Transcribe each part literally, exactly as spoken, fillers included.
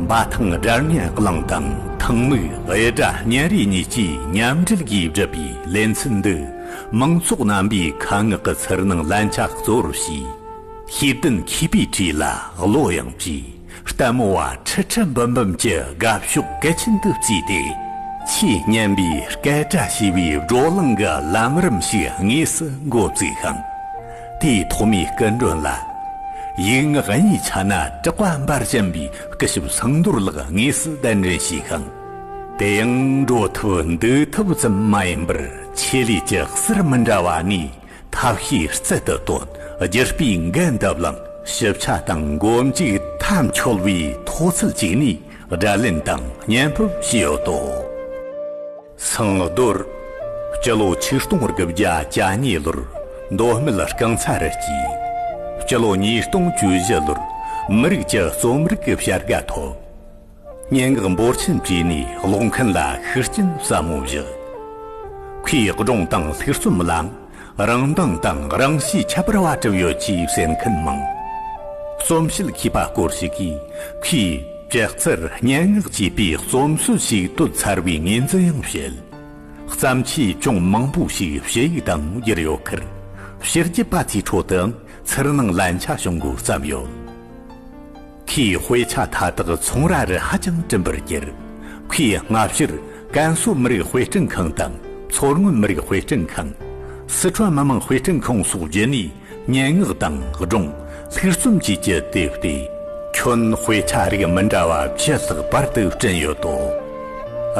འབའ་ཐང་སྒྲ་སྙན་གླིང་དང་ཐང་མིག་གཡུ་སྒྲ་སྙན་རུས་གཉིས་ཀྱིས་མཉམ་འབྲེལ་གྱིས་བསྒྲུབས་པའི་ལེ་ཚན་འདི། མང་ཚོགས་རྣམ་པས་ཁ་ངག་གི་ཚུར་སྣང་ལན་ཆགས་གཙོ་བོར་བྱས། ཤེས་ལྡན་མཁས་པའི་གྲས་ལ་བློ་ཡངས་པའི་ལྟད་མོ་བ་ཁྲི་ཁྲི་འབུམ་འབུམ་གྱི་དགའ་ཕྱོགས་གལ་ཆེན་དུ་བརྩིས་ཏེ། ཆེས་སྙན་པའི་སྐད་སྒྲ་ཞེས་པའི་བགྲོ་གླེང་གི་ལམ་རིམ་ཞིག་དངོས་སུ་འགོ་བཙུགས་ཤིང་། དེའི་ཐོག་མའི་སྐུ་མགྲོན་ལ། ཡིག་ངག་གཉིས་ཆ་ན་གྲགས་པ་འབར་བཞིན་པའི་སྐུ་ཞབས་སེང་རྡོར་ལགས་དངོས་སུ་གདན་འདྲེན་ཞུས་ཤིང་། དེ་ཡང་འགྲོ་ཐུབ་འདུག་ཐུབ་ཙམ་མ་ཡིན་པར། ཆེད་ལས་ཀྱི་ཟུར་མི་འདྲ་བ་ནས་ཐབས་ཤེས་རྩལ་དུ་བཏོན། རྒྱུ་སྤུས་འགན་བསྡུ་བླངས། ཞིབ་ཆ་དང་མགོ་མཇུག་མཐའ་འཁྱོལ་བའི་མཐོ་ཚད་ཅིག་ནས་སྒྲ་ལེན་དང་བརྙན་ཕབ་བྱས་ཡོད་དོ། སེང་རྡོར། སྤྱི་ལོ་ཆིག་སྟོང་དགུ་བརྒྱ་གྱ་གཉིས་ལོར་མདོ་སྨད་རྐང་ཚ་རུ་སྐྱེས། སྤྱི་ལོ་ཉིས་སྟོང་བཅུ་བཞི་ལོར་མི་རིགས་ཀྱི་རྩོམ་རིག་གི་བྱ་དགའ་ཐོབ། སྙན་ངག་འབོར་ཆེན་བྲིས་ནས་ཀློག་མཁན་ལ་ཤུགས་རྐྱེན་ཟབ་མོ་བཞག། ཁོས་སྒྲུང་དང་ལྷུག་རྩོམ་ལའང་རང་མདངས་དང་རང་གཤིས་ཁྱད་པར་བ་གྲུབ་ཡོད་ཅེས་ཟེར་མཁན་མང་། རྩོམ་བཤད་མཁས་པ་སྐོར་ཞིག་གིས་ཁོས་ཅོག་ཙེར་སྙན་ངག་ཅེས་པའི་རྩོམ་སྲོལ་ཞིག་བཏོད་ཚར་བའི་ངོས་འཛིན་ཡང་བྱེད། བརྩམས་ཆོས་ཅུང་མང་པོ་ཞིག་ཞུ་ཡིག་དང་བསྒྱུར་ཡོད་ཁར། ཕྱི་རྒྱལ་པ་ཚོའི་ཁྲོད་དུའང་ཚུར་སྣང་ལན་ཆ་བྱུང་འགོ་བརྩམས་ཡོད། ཁོས་དཔེ་ཆ་མཐའ་དག་ཚོང་ར་རུ་ཧ་ཅང་བྲིན་པར་གྱུར། ཁོས་སྔ་ཕྱིར་ཀན་སུའུ་མི་རིགས་དཔེ་སྐྲུན་ཁང་དང་མཚོ་སྔོན་མི་རིགས་དཔེ་སྐྲུན་ཁང་། སི་ཁྲོན་མི་དམངས་དཔེ་སྐྲུན་ཁང་སོགས་བརྒྱུད་ནས་སྙན་ངག་དང་སྒྲུང་། ལྷུག་རྩོམ་བཅས་ཀྱི་དེབ་སྟེ། ཁྱོན་དཔེ་ཆ་རིགས་མི་འདྲ་བ་བཅུ་ལྷག་བར་དུ་བྲིན་ཡོད་དོ།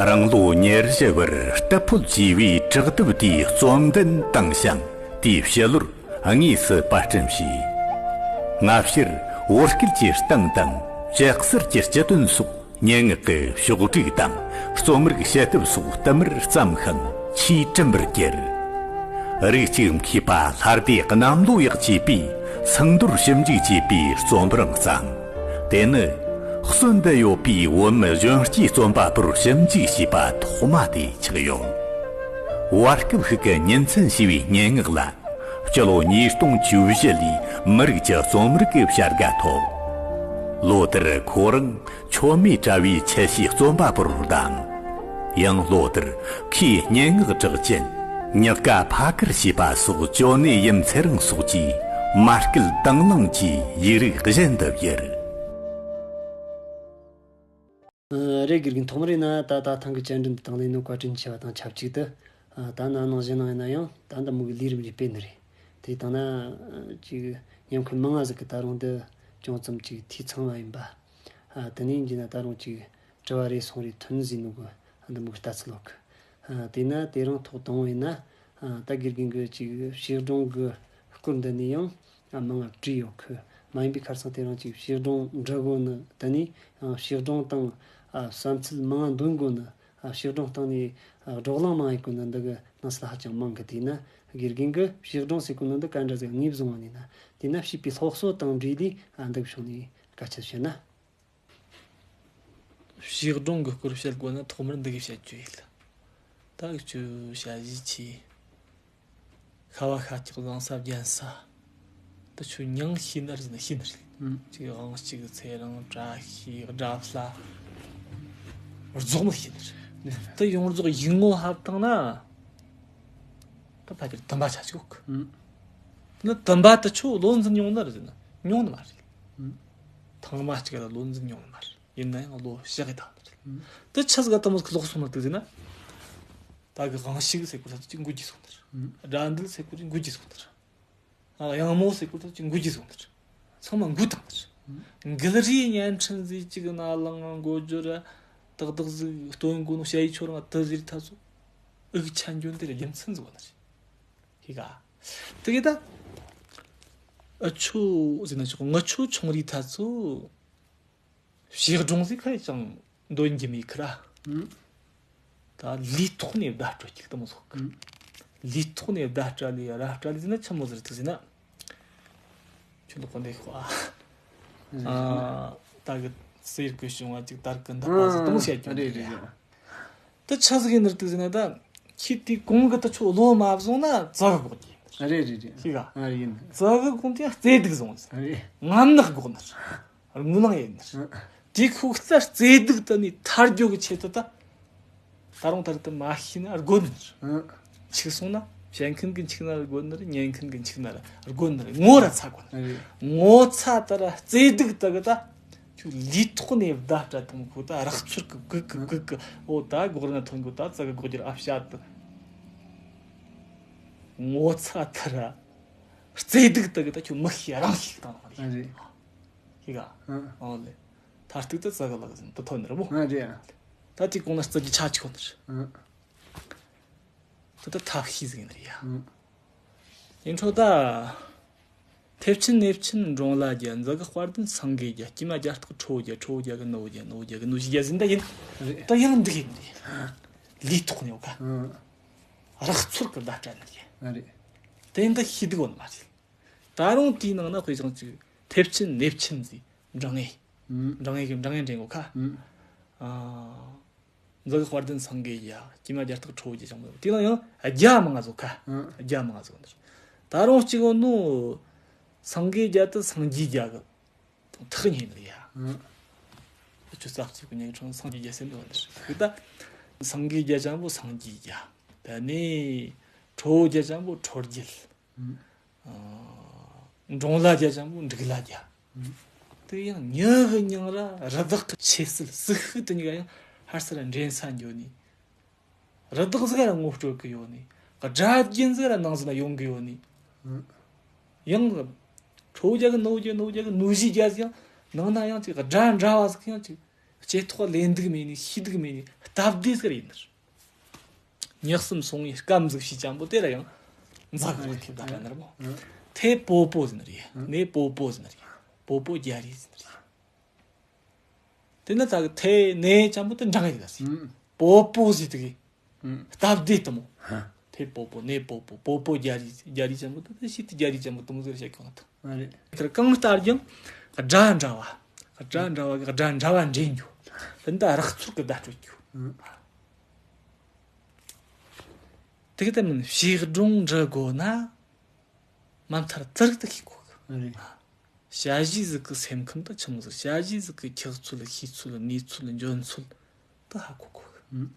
རང་ལོ་ཉེར་བཞི་བར་གཏེ་ཕོད་ཅེས་པའི་དྲག་དེབ་དེའི་རྩོམ་འདོན་བཏང་ཞིང་། དེའི་ཕྱི་ལོར་དངོས་སུ་པར་སྐྲུན་བྱས། སྔ་ཕྱིར་བོད་སྐད་ཀྱི་སྟེང་དང་ཅོག་ཙེར་གྱི་སྤྱི་དོན་སོགས་སྙན་ངག་གི་ཕྱོགས་བསྒྲིགས་དང་རྩོམ་རིག་བྱེད་ཐབས་སོགས་བསྟུད་མར་བརྩམས་ཤིང་ཆེས་བྲིན་པར་གྱུར། རིགས་གཅིག་མཁས་པ་ལྷ་སྡེ་གནམ་ལོ་ཡག་ཅེས་པས་སེང་རྡོར་ཞིབ་འཇུག་ཅེས་པའི་རྩོམ་པར་བརྩམས། དེ་ནི་གསོན་དུ་ཡོད་པའི་བོད་མི་གཞོན་སྐྱེས་རྩོམ་པ་པོར་ཞིབ་འཇུག་བྱས་པ་ཐོག་མ་དེ་ཆགས་ཡོད། བར་སྐབས་ཤིག་གི་ཉིན་མཚན་ཞེས་པའི་སྙན་ངག་ལ། སྤྱི་ལོ་ཉིས་སྟོང་བཅུ་བཞི་ལོའི་མི་རིགས་ཀྱི་རྩོམ་རིག་གི་བྱ་དགའ་ཐོབ། ལོ་དེར་ཁོ་རང་མཆོད་མེ་དྲ་བའི་ཆེ་ཤོས་རྩོམ་པ་པོར་བདམས། ཡང་ལོ་དེར་ཁོས་སྙན་ངག་གྲགས་ཅན་ཉག་ག་ཕ་ཁར་ཞེས་པ་སོགས་ཅོ་ནེ་ཡུམ་ཚེ་རིང་སོགས་ཀྱིས་མ་སྐུལ་དང་བླངས་ཀྱིས་ཡིག་རིགས་གཞན་དུ་བསྒྱུར། ཨ། རེད། དགེ་རྒན། ཐོག་མར་ཡིན་ན་ད་ད་ཐེངས་ཀྱི་བཅར་འདྲི་འདི་དང་ལེན་གནང་བཀའ་དྲིན་ཆེ་བ་དང་ཆབས་ཅིག་ཏུ། ཨ། ད་ན་ནང་བཞིན་ནང་ཡིན་ན་ཡང་ད་འདི་མོ་གི་ལས་རིམ་རེ་སྤེལ་ནི་རེད། དེ་དང་ན་ཅིག་ཉམས་མཁན་མང་ང་ཟིག་གི་ད་རུང་འདི་ཅུང་ཙམ་ཅིག་འཐུས་ཚང་བ་ཡིན་པ། ཨ། དེ་ནས་ཡིན་ན་ད་རུང་ཅིག་དྲི་བ་རེ་ཟུང་རེ་ཐོན་ཟིན་ནོ་གི་འདི་མོ་གི་ལྟ་ཚུལ་ཡོད་གི། ཨ། དེས་ན་དེ་རིང་ཐོག་དང་པོ་ཡིན་ན། ཨ། ད་དགེ་རྒན་གྱི་ཅིག་བྱིས་སྒྲུང་གི་སྐོར་འདི་ནས་ཡང་། ཨ། མང་ང་བྲིས་ཡོད་གི། མ་ཡིན་པའི་ཁར་སང་དེ་རིང་ཅིག་བྱིས་སྒྲུང་འབྲི་དགོས་ནི་དེ་ནས། ཨ། བྱིས་སྒྲུང་དང་། ཨ། བསམ་ཚུལ་མང་ང་འདོན་དགོས་ནི། ཨ། བྱིས་སྒྲུང་སྟེང་ནས། ཨ། བགྲོ་གླེང་མང་ང་ཡེད་གོ་ནི་འདི་གི་སྣང་ཚུལ་ཧ་ཅང་མང་གི། དེས་ན་དགེ་རྒན་གྱིས་བྱིས་སྒྲུང་ཟེར་གོ་ནི་འདི་ག་འདྲ་ཟིག་ངོས་བཟུང་བ་ནས་ན། དེས་ན་བྱིས་པའི་སློབ་གསོ་དང་འབྲེལ་ཏེ། ཨ། འདི་གི་ཕྱོགས་ནས་བཀའ་ཁྱབ་བྱས་ན། བྱིས་སྒྲུང་གི་སྐོར་བཤད་དགོས་ན་ཐོག་མར་འདི་གི་བཤད་རྒྱུ་ཡིན། ད་གི་ཆུ་བྱ་གཞིས་ཆེ། ཤ་བ་ཤ་སྐྱག་བཟང་ས་རྒྱན་ས། ད་ཆུ་མྱིང་ཤེས་ནི་རེད་ན་ཤེས་ནི་རེད། ཨུམ། ཅིག་དབང་ཕྱུག་ཚེ་རིང་བཀྲ་ཤིས་དགྲ་ལྷ། རྫོགས་ནི་ཤེས་ནི་རེད། ད་ཡོངས་རྫོགས་ཡིག་ངོ་ཧ་བཏང་ན། ད་ཕལ་ཆེར་དུམ་པ་ཆ་གཅིག་ཡོད་གི། ཨུམ། ད་དུམ་པ་དེ་ཆོ་བློ་འཛིན་ཡོང་ནི་རེད་ན་ཡོང་ནི་མ་རེད། ཨུམ། ཐེངས་མ་གཅིག་ལ་བློ་འཛིན་ཡོང་ནི་མ་རེད། ཡིན་ན་ཡང་བློ་བཞག་གི་ད་ནི་རེད། ཨུམ། དེ་ཆི་ཟིག་ག་དེ་མོ་ཟིག་ལོག་སོང་ན་དེ་ཟེར་ན། ད་གི་དབང་ཕྱུག་ཟེར་གོ་ད་ཅིག་འགུལ་གྱི་སོང་ནི་རེད། ཨུམ། དགྲ་འདུལ་ཟེར་གོ་ཅིག་འགུལ་གྱི་སོང་ནི་རེད། ཨ། གཡང་མོ་ཟེར་གོ་ད་ཅིག་འགུལ་གྱི་སོང་ནི་རེད། ཚང་མ་འགུལ་བཏང་ནི་རེད། ཨུམ། འགུལ་རིས་བརྙན་འཕྲིན་ཟིག་ཅིག་ན་ལང་འགོ་རྒྱུ་ར་ཏག་ཏག་ཟིག་སྟོན་གོ་ནོ་ཞ་ཡི་ཆོ་རང་དེ་ཟིག་ཐ་ཚོ་ཨུག་ཆ་འགྱོ་འདི་རྒྱུ་མཚན་ཟིག་ཡོད་ནི་རེད། ཧི་ག། དེ་གི་ད། ཨ་ཆོ་ཟེར་ན་ཆོག་ང་ཆོ་ཆུང་རིས་ཐ་ཚོ། བྱིས་སྒྲུང་ཟིག་ཁ་ཡི་ཅང་འདོན་རྒྱུ་མེད་ཁི་ར། ཨུམ། ད་ལུས་ཐོག་ནས་བརྡ་སྤྲོད་ཀྱི་དེ་མོ་ཟིག་གི། ཨུམ། ལུས་ཐོག་ནས་བརྡ་སྤྲད་ལས་ར་སྤྲད་ལས་ཟེར་ན་ཆི་མོ་ཟིག་རེད་ཟེར་ན། ཁྱོད་ལོག་གོ་འདེགས་ཤོག་ཨ། ཨ། ད་གི་སེར་གི་བྱུང་བ་ཅིག་དར་གི་འདབ་པ་ཟིག་དེ་མོ་བཤད་རྒྱུ་རེད། རེད་རེད་རེད། དེ་ཆི་ཟིག་ཡིན་ནི་རེད་ཟེར་ན་ད། ཁྱེད་དེ་གོང་གི་དེ་ཆོ་བློ་མ་བཟུང་ན་ཙག་གི་གོག་གི་ཡིན། རེད་རེད་རེད། ཤེས་ག། ཨ། ཡིན། ཙག་གི་གོང་དེ་རྩེ་སྡིག་བཟུང་ཟེར། རེད། ངན་ནག་གོག་ནི་རེད། རྨི་ལམ་ཡིན་ནི་རེད། ཨ། དེ་ཁོ་རྩ་རྩེ་སྡུག་དུ་ནས་ཐར་རྒྱུ་གི་ཆེད་དུ་ད། ད་རུང་ད་རུང་དུ་མ་ཤེས་ན་དགོས་ནི་རེད། ཨང་། འཆུག་སོང་ན་བཤད་མཁན་གྱི་འཆུག་ན་དགོས་ནི་རེད། ཉན་མཁན་གྱི་འཆུག་ན་ར་དགོས་ནི་རེད། ངོ་ར་ཚ་དགོས་ནི་རེད། ངོ་ཚ་ད་ར་རྩེ་སྡུག་ད་གི་ད། ཁྱོད་ལུས་ཐོག་ནས་བརྡ་སྤྲད་དང་ཁོ་ད་རག་ཚུར་གི་གུ་གུ་གུ་གུ་འོ་ད་སྒོ་ར་ན་ཐོན་གོ་ད་ཙི་གི་སྒོ་རྒྱུར་ཨ་བཤད་དུ། ངོ་ཚ་ད་ར་རྩེ་སྡུག་ད་གི་ད་ཁྱོད་མི་ཤེས་རང་ཤེས་དང་ནི་རེད། ཤེས་ག་ཨང་། ཨོ་ལེ། མཐར་ཐུག་ཏུ་ཙི་གི་ལག་ཟིན་དུ་ཐོན་ནི་རེད་མོ། ཨ་རེད། ད་དེ་གོང་ན་རྩི་གི་ཆ་ཆི་ཁོ་ནི་རེད། ཨང་། ད་ད་ཐབས་ཤེས་ཟིན་ནི་རེད་ཡ། ཨང་། ཡིན་ཁྲོ་ད། ཐེབས་ཆེན་གནས་ཆེན་འབྲོང་ལ་རྒྱལ། མཛུ་གུ་དཔལ་ལྡན་སེང་གེ་རྒྱལ། སྐྱེས་མ་རྒྱ་སྟག་ཁྲོ་བོ་རྒྱལ། ཁྲོ་བོ་རྒྱལ་གི་ནུ་བོ་རྒྱལ། ནུ་བོ་རྒྱལ་གི་ནུ་བྱི་རྒྱལ་ཟིན་ད་ཡིན། རེད། ད་ཡང་འདི་ཡིན་རེད། ལུས་ཐོག་ནས་ཡོད་ཀ་ཨང་། རག་ཚུར་གི་བརྡ་སྤྲད་ནི་རེད། ཨ་རེད། དེ་འདི་ཤེས་སྡུག་ཡོད་མ་རེད། ད་རུང་དེའི་ནང་ན་དཔེ་ཅང་ཅིག་ཐེབས་ཆེན་གནས་ཆེན་ཟིག་འབྲང་ངེ་ཨང་། འབྲང་ངེ་གི་འབྲང་ངེ་འདྲེན་གོ་ཁ་ཨང་། ཨ། མཛུ་གུ་དཔལ་ལྡན་སེང་གེ་ཡ། སྐྱེས་མ་རྒྱ་སྟག་ཁྲོ་བོ་རྒྱལ་ཅང་མོ། དེ་ལ་ཡང་རྒྱ་མང་ང་ཟིག་ཁ་ཨང་། རྒྱ་མང་ང་ཟིག་འདིར། ད་རུང་གཅིག་ཡོད་ནོ། སེང་གེ་རྒྱལ་དུ་སངས་རྒྱས་རྒྱལ་གི་ཐག་ཉེ་ནི་ཡ། ཨང་། ཁྱོད་ཙག་ཙིག་གི་ཉེ་གི་ཁྲོང་སངས་རྒྱས་རྒྱལ་སེམས་ཡོད་འདིར་ཡོད་ད། སེང་གེ་རྒྱལ་ཅང་པོ་སངས་རྒྱས་རྒྱལ། ད་ནི་ཁྲོ་བོ་རྒྱལ་ཅང་པོ་ཁྲོ་རྒྱལ། ཨང་། འབྲོང་ལ་རྒྱལ་ཅང་པོ་འབྲུག་ལ་རྒྱལ། དེ་ཡང་མྱི་གི་མྱིང་ར་རི་དྭགས་ཀྱི་ཆོས་སྲིད་ཟིག་ཤུགས་དེ་གཉིས་ཀ་ཡང་ཧར་སར་འདྲེན་ས་འགྱོ་ནི། རི་དྭགས་ཟིག་ར་ངོ་སྤྲོད་གི་ཡོད་ནི། སྒྲ་རྒྱན་ཟིག་ར་ནང་ཟིན་ན་ཡོང་གི་ཡོད་ནི། ཡང་ཁྲོ་བོ་རྒྱལ་གི་ནུ་བོ་རྒྱལ་ནུ་བོ་རྒྱལ་གི་ནུ་བྱི་རྒྱལ་ཟིག་ཡང་ནང་ན་ཡང་ཅིག་སྒྲ་འདྲ་བ་ཟིག་ཡང་ཅིག་ལྕེ་ཐོག་ལེན་སྡུག་མེད་ནི་ཤེས་སྡུག་མེད་ནི་སྟབས་བདེ་ཟིག་ར་ཡིན་ནི། ཉག་གསུམ་སོང་ངས་སྐམ་ཟིག་ཤི་ཅང་པོ་དེ་ར་ཡང་འཛག་གི་ཁེབས་ད་ན་ར་མོ། ཨང་། ཐེ་པོ་པོ་ཟིན་རེད། ནེ་པོ་པོ་ཟིན་རེད། པོ་པོ་རྒྱ་རི་ཟིན་རེད། དེ་ན་ད་གི་ཐེ་ནེ་ཅང་པོ་དེ་འདྲ་ངེས་ད་སི། ཨང་། པོ་པོ་ཟིན་དེ་གི་ཨང་། སྟབས་བདེ་དུ་མོ། ཧ། ཐེ་པོ་པོ་ནེ་པོ་པོ་པོ་པོ་རྒྱ་རི་རྒྱ་རི་ཅང་པོ་དེ་ཤི་དེ་རྒྱ་རི་ཅང་པོ་དུ་མོ་ཟེར་བཤད་གང་ཐུབ། ཨ་རེད། དེར་གང་ལྟར་ཀྱང་སྒྲ་འདྲ་བ། སྒྲ་འདྲ་བ་གི་སྒྲ་འདྲ་བ་འདྲེན་རྒྱུ། དེ་འདྲ་རག་ཚུལ་གི་བརྡ་སྤྲོད་རྒྱུ། ཨང་། དེ་གི་ད་མིན་བྱིས་སྒྲུང་འབྲི་དགོས་ན། མ་མཐར་ཙི་རིག་ཏུ་ཤེས་དགོས་གི། རེད། ཞ་ཞི་ཟིག་གི་སེམས་ཁམས་ད་ཆི་མོ་ཟིག་ཞ་ཞི་ཟིག་གི་ཁྱག་ཚུལ་ཤེས་ཚུལ་གནས་ཚུལ་འཇོན་ཚུལ་ད་ཧ་གོ་དགོས་གི། ཨང་།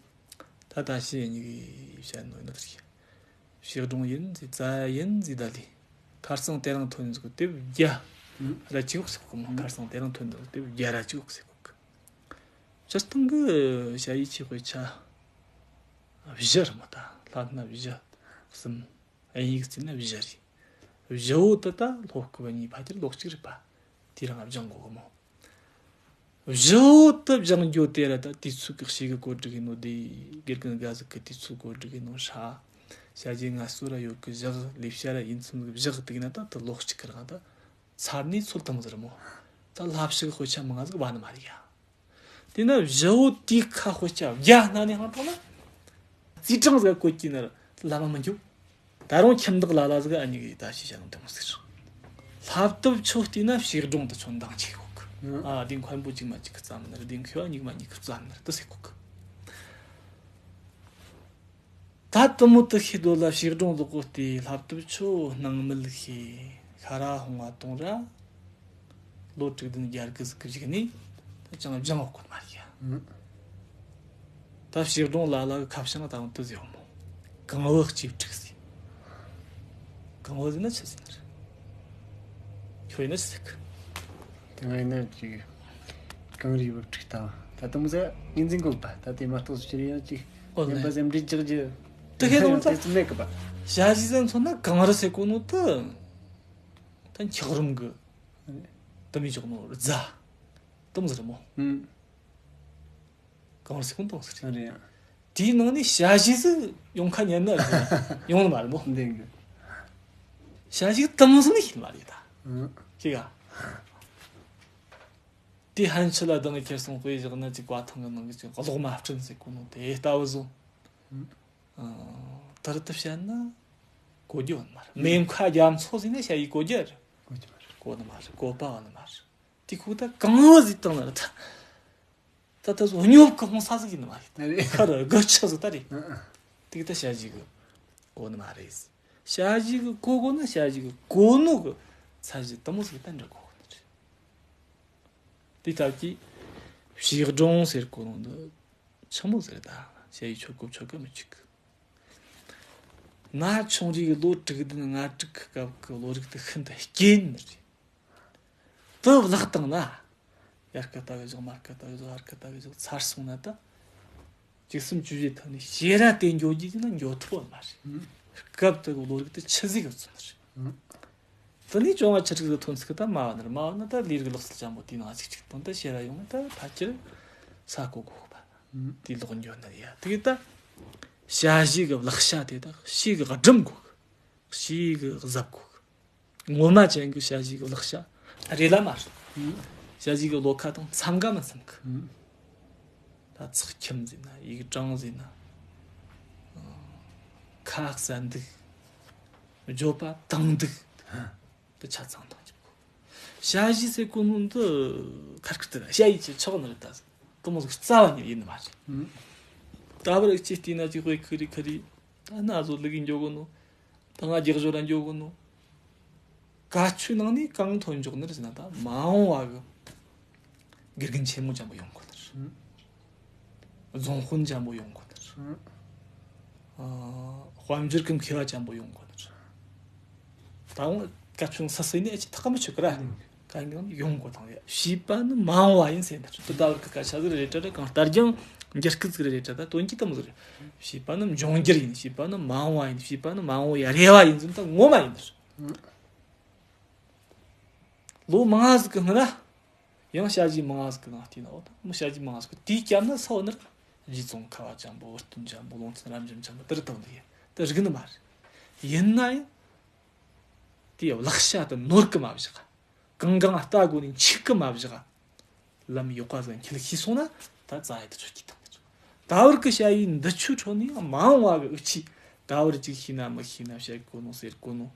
ད་ད་ཤི་ཡིན་གི་བཤད་ནོ་ཡིན་ན་ད་ཤི། བྱིས་སྒྲུང་ཡིན་ཟིག་རྩ་ཡིན་ཟིག་ད་ལི། ཁར་སང་དེ་རིང་ཐོན་ཟིག་དེབ་བརྒྱ་ར་ཅིག་ཡོག་ཟེར་གོ་མོ། ཁར་སང་དེ་རིང་ཐོན་ཟིག་དེབ་བརྒྱ་ར་ཅིག་ཡོག་ཟེར་གོ་གི། སྤྱིར་བཏང་གི་ཞ་ཡི་ཆེ་དཔེ་ཆ་བཞི་རེད་མོ། ད་ལྷག་ན་བཞི་གསུམ། དབྱིན་ཡིག་བརྩིས་ན་བཞི་རེད། བཞི་བོ་དེ་ད་ལྷོ་སྐབས་གཉིས་ཕལ་ཆེར་ལོགས་གཅིག་རེད་པ། དེ་རང་སྦྱང་དགོས་གི་མོ། བཞི་བོ་དེ་སྦྱང་རྒྱུ་དེ་ར་ད་དུས་ཚོད་ཀྱི་ཤེས་གི་གོ་སྒྲིག་ཡིན་ནོ་དེ། དགེ་རྒན་དགའ་ཟིག་གི་དུས་ཚོད་གོ་སྒྲིག་ཡིན་ནོ་ཧྲ། བྱ་རྒྱུ་ངལ་གསོ་ར་ཡོད་གི་བཞག་ལས་བྱ་ར་ཡིན་ཚུལ་གི་བཞག་དེ་གི་ན་ད་དེ་ལོགས་གཅིག་གི་རང་ད་ཚར་ནས་ཚོད་དང་ཟེར་མོ། ད་ལྷ་བཤད་གི་དཔེ་ཆ་མང་ང་ཟིག་བ་ནི་མ་རེད་ཡ། དེ་ན་བཞི་བོ་དེའི་ཁ་དཔེ་ཆ་བརྒྱ་སྣ་ནས་ཧང་ཐོག་ན། རྩིས་གྲངས་ཟིག་བཀོད་ཀྱི་ན་བླ་མ་མི་འགྱོ། ད་རུང་ཁྱིམ་བདག་ལ་ལ་ཟིག་ཨ་མྱེས་གི་ད་ཤེས་བྱ་ནང་དེ་མོ་ཟིག་རེད། ལྷ་བཏབ་ཆོ་བལྟས་ན་བྱིས་སྒྲུང་དུ་ཆོ་འདང་ཆེ་གོ་གི། ཨ་དེ་མཁན་པོ་གཅིག་མ་གཅིག་གི་བརྩམས་ནི་རེད། དེ་མཁས་པ་གཉིས་མ་གཉིས་གི་བརྩམས་ནི་རེད་དུ་ཟེར་གོ་གི། ད་དུ་མོ་དུ་ཤེས་དོ་ལ་བྱིས་སྒྲུང་ལོག་གོ་སྟེ་ལྷ་བཏབ་ཆོ་སྣང་མེད་ཤེས་ཤ་ར་ཧོང་བ་གཏོང་ར། ལོ་དྲུག་བདུན་བརྒྱད་དགུ་ཟིག་གི་གཞུག་ནས་ད་ཅང་སྦྱང་བ་ཁོ་མ་རེད་ཡ། ཨང་། ད་བྱིས་སྒྲུང་ལ་ལ་གི་ཁ་བྱང་ད་རུང་དུ་ཟེར་བ་མོ། གང་བུ་གཅིག་དྲུག་ཟེར། གང་བུ་ཟེར་ན་ཆི་ཟེར་ན་རེད། ཁྱོད་ཡིན་ན་ཆི་ཟེར་གི། དེ་ང་ཡིན་ན་ཅིག་གངས་རིའི་བུ་ཕྲུག་ལྟ་བུ། ད་དུང་ཟེར་ངོས་འཛིན་དགོས་པ། ད་དེ་མ་གཏོགས་སུ་ཅི་རེད་ཡང་ཅིག་ཨོ་ངན་པ་ལེ། སེམས་འདྲིས་ཅག་རྒྱུ། དེ་ཁེ་དང་ད་དེ་ཙམ་མེད་གི་པ། ཞ་ཞི་ཟན་མཚོན་ན་གངས་རི་ཟེར་གོ་ནོ་དུ། ད་འཁྱགས་རོམ་གི། དུ་མི་ཆོག་ནོ་རྫ། དུམ་ཟེར་མོ། ཨུམ། གངས་རི་ཟེར་གོ་ནོ་དུམ་ཟེར། རེད། དེའི་ནང་ནས་ཞ་ཞི་ཟིག་ཡོང་ཁ་ཉན་ན་རེད། ཡོང་ནི་མ་རེད་མོ། འདི་གི། ཞ་ཞི་དུམ་ཟིག་ནི་ཤེས་མ་རེད་ད། ཨུམ། ཤེས་ག་དེ་ཧན་ཆི་ལ་དང་ཁྱེར་སོང་དཔེ་བཞག་ན་ཅིག་བཀའ་ཐང་གི་ནང་གི་ཅིག་གློག་མ་སྤྲིན་ཟེར་གོ་ནོ་དེ་ལྟ་བུ་བཟོ། ཨ། དེར་དུ་བཤད་ན་གོ་རྒྱུ་ཡོད་མ་རེད། མེ་མཁའ་རྒྱ་མཚོ་ཟེར་ན་ཞ་ཡི་གོ་རྒྱུ་རེད། གོ་རྒྱུ་མ་རེད། གོ་ནི་མ་རེད། གོ་པ་བ་ནི་མ་རེད། དེ་ཁུག་ད་གང་བ་ཟིག་བཏང་ན་རེད་ད། ད་ད་སོ་སྙོབ་གི་ཧོང་ས་ཟིག་ཡིན་ནི་མ་རེད། རེད། ཁ་རུ་དགུ་ཆ་ཟིག་ད་རེད། ཨ་ཨ། དེ་གི་ད་ཞ་ཞི་གི་གོ་ནི་མ་རེད། ཞ་ཞི་གི་གོ་གོ་ན་ཞ་ཞི་གི་གོ་ནོ་གི་ཚ་ཞི་དུ་མོ་ཟིག་ད་འདྲ་གོ་གོ་ནི་རེད། དེ་ལྟར་གྱིས། བྱིས་སྒྲུང་ཟེར་གོ་ནོ་འདི་ཆི་མོ་ཟེར་ད། ཞ་ཡི་ཆོ་གོ་ཆོ་གི་མི་གཅིག་ན་ཆུང་རིགས་ལོ་དྲུག་བདུན་ལྔ་དྲུག་གི་སྐབས་ཀྱི་བློ་རིག་དེ་ཤིན་ཏུ་སྐྱེ་ནི་རེད། དེ་བརླག་བཏང་ན། ཡར་ཁ་ལྟ་གི་བཞག་མར་ཁ་ལྟ་གི་བཞག་ཧར་ཁ་ལྟ་གི་བཞག་ཚར་སོང་ན་ད། བཅུ་གསུམ་བཅུ་བཞི་ཐོན་ནས་ཕྱིར་ར་དེ་འགྱོ་རྒྱུ་ཡིན་ན་འགྱོ་ཐུབ་པ་མ་རེད། སྐབས་དེ་གི་བློ་རིག་དེ་ཆི་ཟིག་གི་ཚོད་རེད། དེ་ནས་བཅོ་ལྔ་བཅུ་དྲུག་གི་ཐོན་ཚིག་ད་མ་བ་ནར་མ་བ་ན་ད་ལས་རིགས་ལག་རྩལ་ཅན་པོ་དེའི་ནང་གཅིག་གཅིག་བཏང་ད་ཕྱིར་ར་ཡོང་ན་ད་ཕལ་ཆེར་ས་གོ་གོ་གི་པ། དེའི་ལོག་འགྱོ་ནི་ཡ་དེ་གི་ད། ཞ་ཞི་གི་བརླག་བྱ་དེ་ད་ཞི་གི་སྒྲིམ་གོ་གི་ཞི་གི་གཟབ་གོ་གི་ངོ་མ་ཅན་གྱི་ཞ་ཞི་གི་བརླག་བྱ་རེད་ལ་མ་རེད། ཞ་ཞི་གི་བློ་ཁ་དང་འཚམ་ག་མི་འཚམ་གི་ད་ཚེག་ཁྱིམ་ཟེར་ན་ཡིག་གྲངས་ཟེར་ན། ཁ་གསལ་འདུག་བརྗོད་པ་དྭངས་འདུག་དེ་ཆ་ཚང་དང་འཇོག་གོ་ཞ་ཞི་ཟེར་གོ་ནོ་འདི་ཁར་ཁར་དེ་ཞ་ཡི་ཆེ་ཆོག་ནི་རེད་ད། དེ་མོ་ཟིག་རྩ་བ་ཉིད་ཡིན་ནི་མ་རེད། ད་བར་ཅི་བལྟས་ན་ཅིག་དཔེ་ཁུ་རི་ཁུ་རི། ད་ན་བཟོ་ལུག་གི་འཇོག་གོ་ནོ། ད་ང་རྒྱག་སྦྱོར་ར་འཇོག་གོ་ནོ། བཀའ་ཆོས་ནང་ནས་གང་ཐོན་འཇོག་ནི་རེད་ཟེར་ན་ད་མ་འོངས་བ་གི་དགེ་རྒན་ཆེན་མོ་ཅན་པོ་ཡོང་གོ་ནི་རེད། རྫོང་དཔོན་ཅན་པོ་ཡོང་གོ་ནི་རེད། དཔལ་འབྱོར་གི་མཁས་པ་ཅན་པོ་ཡོང་གོ་ནི་རེད། ད་འོང་བཀའ་ཆོས་ས་སྲིད་ནས་ཨེ་ཅི་ཐག་མི་ཆོད་གི་ར། གང་ཡང་ཡོང་གོ་དང་ཡ་བྱིས་པ་ནི་མ་འོངས་བ་ཡིན་ཟེར་ནི་རེད། ད་བར་གི་སྐད་ཆ་ཟིག་རེད་དྲ་ར་གང་ལྟར་ཀྱང་འགྱུར་སྐད་ཟིག་རེད་དྲ་ད་དོན་གྱི་དམ་ཟིག་རེད། བྱིས་པ་ནི་འབྱུང་འགྱུར་ཡིན། བྱིས་པ་ནི་མ་འོངས་བ་ཡིན། བྱིས་པ་ནི་མ་འོངས་བའི་རེ་བ་ཡིན་ཟེར་ནི་ད་ངོ་མ་ཡིན་ནི་རེད། ལོ་མང་ཟིག་གི་སྔོན་ན། ཡང་ཞ་ཞི་མང་ཟིག་གི་ནང་བལྟས་ན་འོ་ད་མི་ཞ་ཞི་མང་ཟིག་གི་དེའི་སྐྱབས་ན་ས་བོ་ནི་རྗེ་ཙོང་ཁ་བ་ཅན་པོ་བུ་སྟོན་ཅན་པོ་ལུང་ཚན་རབ་འབྱམས་ཅན་པོ་དེ་རུ་བཏང་འདུག་ཡ་དེ་རིག་ནི་མ་རེད། ཡིན་ན་ཡང་། དེའི་བརླག་བྱ་དེ་ནོར་གི་མ་བཞག་གང་གང་ལྟ་དགོས་ནས་འཆུག་གི་མ་བཞག་ལམ་ཡོག་པ་ཟིག་འཁྱེར་ཤེས་སོང་ན་ད་རྩ་ཡི་དུ་ཆོད་ཀྱི་དང་། ད་བར་གི་ཞ་ཡི་འདི་ཆོས་ཁྲོད་ནས་མ་འོངས་བ་གི་འུ་ཆི་ད་བར་ཅིག་ཤེས་ན་མི་ཤེས་ན་བཤད་དགོས་ནོ་ཟེར་དགོས་ནོ།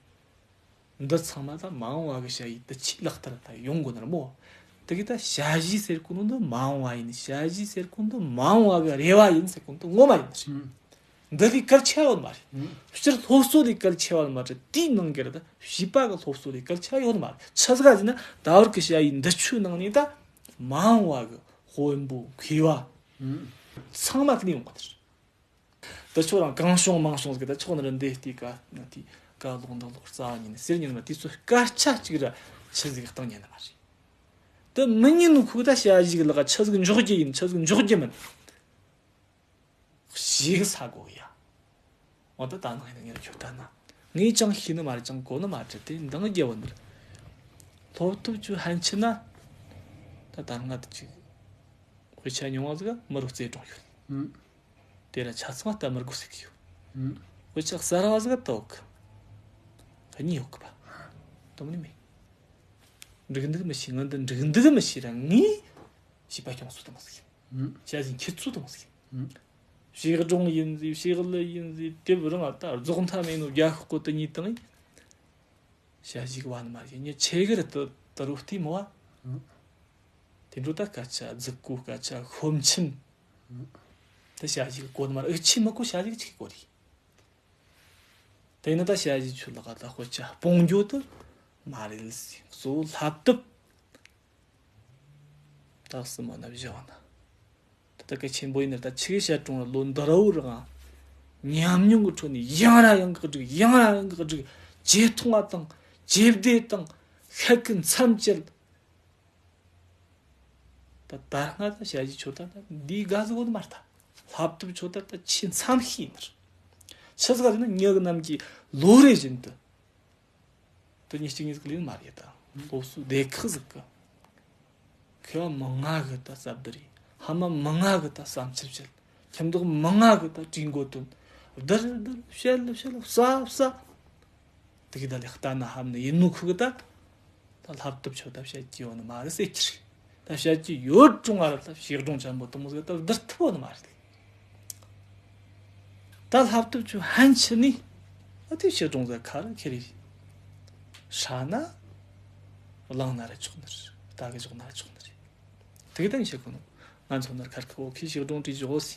འདི་ཚང་མ་ད་མ་འོངས་བ་གི་ཞ་ཡི་དུ་ཆི་ལག་བསྟར་ད་ཡོང་དགོས་ནི་རེད་མོ། དེ་གི་ད་ཞ་ཞི་ཟེར་གོ་ནོ་འདི་མ་འོངས་བ་ཡིན། ཞ་ཞི་ཟེར་གོ་ནོ་འདི་མ་འོངས་བ་གི་རེ་བ་ཡིན་ཟེར་གོ་ནོ་འདི་ངོ་མ་ཡིན་ཟེར། འདི་ལས་གལ་ཆེ་བ་མ་རེད། སྤྱིར་སློབ་གསོ་ལས་གལ་ཆེ་བ་མ་རེད། དེའི་ནང་གི་རེད་ད་བྱིས་པ་གི་སློབ་གསོ་ལས་གལ་ཆེ་བ་ཡོད་མ་རེད། ཆི་ཟིག་ཟེར་ན་ད་བར་གི་ཞ་ཡི་འདི་ཆོའི་ནང་ནས་ད་མ་འོངས་བ་གི་དཔོན་པོ་མཁས་པ་ཚང་མ་ཀི་ནས་ཡོང་གི་རེད། ད་ཁྱོད་རང་གང་བྱུང་མང་བྱུང་ཟིག་ད་ཁྱོད་ནི་ར་འདི་ལྟའི་ཀ་ན་དེ་ཀ་ལོག་འདི་ལོག་རྩ་བ་ཉིད་ནས་ཟེར་ཉིན་མ་དེ་ཚོ་སྐད་ཆ་གཅིག་ར་ཆི་ཟིག་བཏང་ཉན་ནི་མ་རེད། དེ་མི་ཉན་ནོ་ཁུག་ད་ཞ་ཞི་གི་ལག་ཆི་ཟིག་འཇོག་རྒྱུ་ཡིན་ཆི་ཟིག་འཇོག་རྒྱུ་མིན། ཞིག་ས་གོ་ཡ། འོ་ད་ད་ནང་ཡིན་ངེར་ཁྱོད་ད་ན། ངས་ཅང་ཤེས་ནི་མ་རེད་ཅང་གོ་ནི་མ་རེད་དེ་འདང་རྒྱལ་བ་འདིར། སློབ་ཐོབ་ཆུ་ཧན་ཆི་ན། ད་ད་ང་ད་ཅིག་དཔེ་ཆ་ཉུང་བ་ཟིག་མི་རུ་རྩེ་གྲོང་ཡོད། དེ་ལ་ཆ་ཚང་ལྟ་མི་དགོས་ཟིག་ཡོད། དཔེ་ཆ་གསར་བ་ཟིག་ལྟ་འོག་གི་གཉིས་ཡོད་གི་པ། དུམ་ནི་མེད། འགྲིག་འདུག་མི་ཤེས་ང་འདི་འགྲིག་འདུག་མི་ཤེས་ར་ངས་བྱིས་པ་སྐྱོང་སུ་དང་ཟིག་བྱ་ཞིང་ཁྱེར་ཚུལ་དང་ཟིག་བྱིས་སྒྲུང་ཡིན་ཟིག་བྱིས་གླུ་ཡིན་ཟིག་དེབ་རང་ལ་ད་རྫོགས་མཐའ་མེད་ནོ་རྒྱ་ཤོག་གོ་དུ་གཉིས་དང་ཡིན། བྱ་ཞིག་བ་ནི་མ་ཡིན་ཉི་ཆེ་གི་རི་དུ་དུ་རུ་བལྟས་མོ་བ། དེ་འགྲོ་ད་སྐད་ཆ་རྫིག་གོ་སྐད་ཆ་ཤོམ་ཆིམ། དུ་བྱ་ཞིག་གོ་ནི་མ་རེད་ཨུ་ཆི་མི་གོ་བྱ་ཞིག་ཆིག་གོ་རེད། དེ་ནི་ད་བྱ་ཞིག་ཆུ་ལག་ད་དཔེ་ཆ་སྤོང་རྒྱུ་དུ་མ་རེད་ཟིག་གཙོ་བོ་བསླབ་དེབ། ད་སི་མ་ན་བཞི་བ་ན། ད་ལྟ་གལ་ཆེན་པོ་ཡིན་ན་ད་ཆི་གེ་བཤད་གྲོང་ལ་ལོ་འདི་ར་བོ་རང་ཉམས་མྱོང་གི་ཁྲོད་ནས་ཡང་ར་ཡང་གི་སྒྲིག་ཡང་ར་ཡང་གི་སྒྲིག་ཇེ་ཐུང་བ་དང་ཇེ་བདེ་དང་ཤེད་ཀི་མཚམས་བཅད། ད་ད་སྔ་ད་བྱ་གཞི་ཆོ་ད་ད་འདིའི་དགའ་ཟིག་བོ་ནི་མ་ལྟ། བསླབ་དེབ་ཆོ་ད་ད་ཆེས་མཚམས་ཤིག་ཡིན་ནར། ཆི་ཟིག་ག་ཟེར་ན་མྱི་གི་རྣམས་ཀྱི་ལོ་རེ་བཞིན་དུ། དེ་ཉིད་གཅིག་ཉིད་ཟིག་ལས་མ་རེད་ད། སློབ་གསོའི་སྡེ་ཁག་ཟིག་གི་མཁས་པ་མང་ང་གི་ད་རྩ་བསྡུར་ཡིན། ཕ་མ་མང་ང་གི་ད་བསམ་ཚུལ་བཤད། ཁྱིམ་བདག་མང་ང་གི་ད་གྲོས་འགོ་བཏོན། བསྡུར་བསྡུར་བཤད་བཤད་བསབ་བསབ། དེ་གི་ད་ལས་ལྟ་ན་ཧམ་ནི་ཡིན་ནོ་ཁུ་གི་ད། ད་བསླབ་དེབ་ཆོ་ད་བཤད་ཀྱི་ཡོད་ནི་མ་རེད་ཟེར་གྱི་རེད། ད་བཤད་ཀྱི་ཡོད་ཀྲུང་ཨ་ར་ད་བྱིས་སྒྲུང་ཅན་པོ་དུ་མོ་ཟིག་ད་བསྡུར་ཐུབ་བོ་ནི་མ་རེད། ད་བསླབ་དེབ་ཆུ་ཧན་ཆི་ནི་ཨ་དེ་བྱིས་སྒྲུང་ཟ་ཁ་ར་ཁེ་རེ་ཧྲ་ན་བླངས་ན་ར་ཆོག་ནི་རེད། ད་གི་ཆོག་ན་ར་ཆོག་ནི་རེད། དེ་གི་ད་ནི་བཤད་གོ་ནོ་ང་ཚོ་ནར་ཁར་ཁ་བོ་ཁི་བྱིས་སྒྲུང་བྲིས་བཞོག་སི་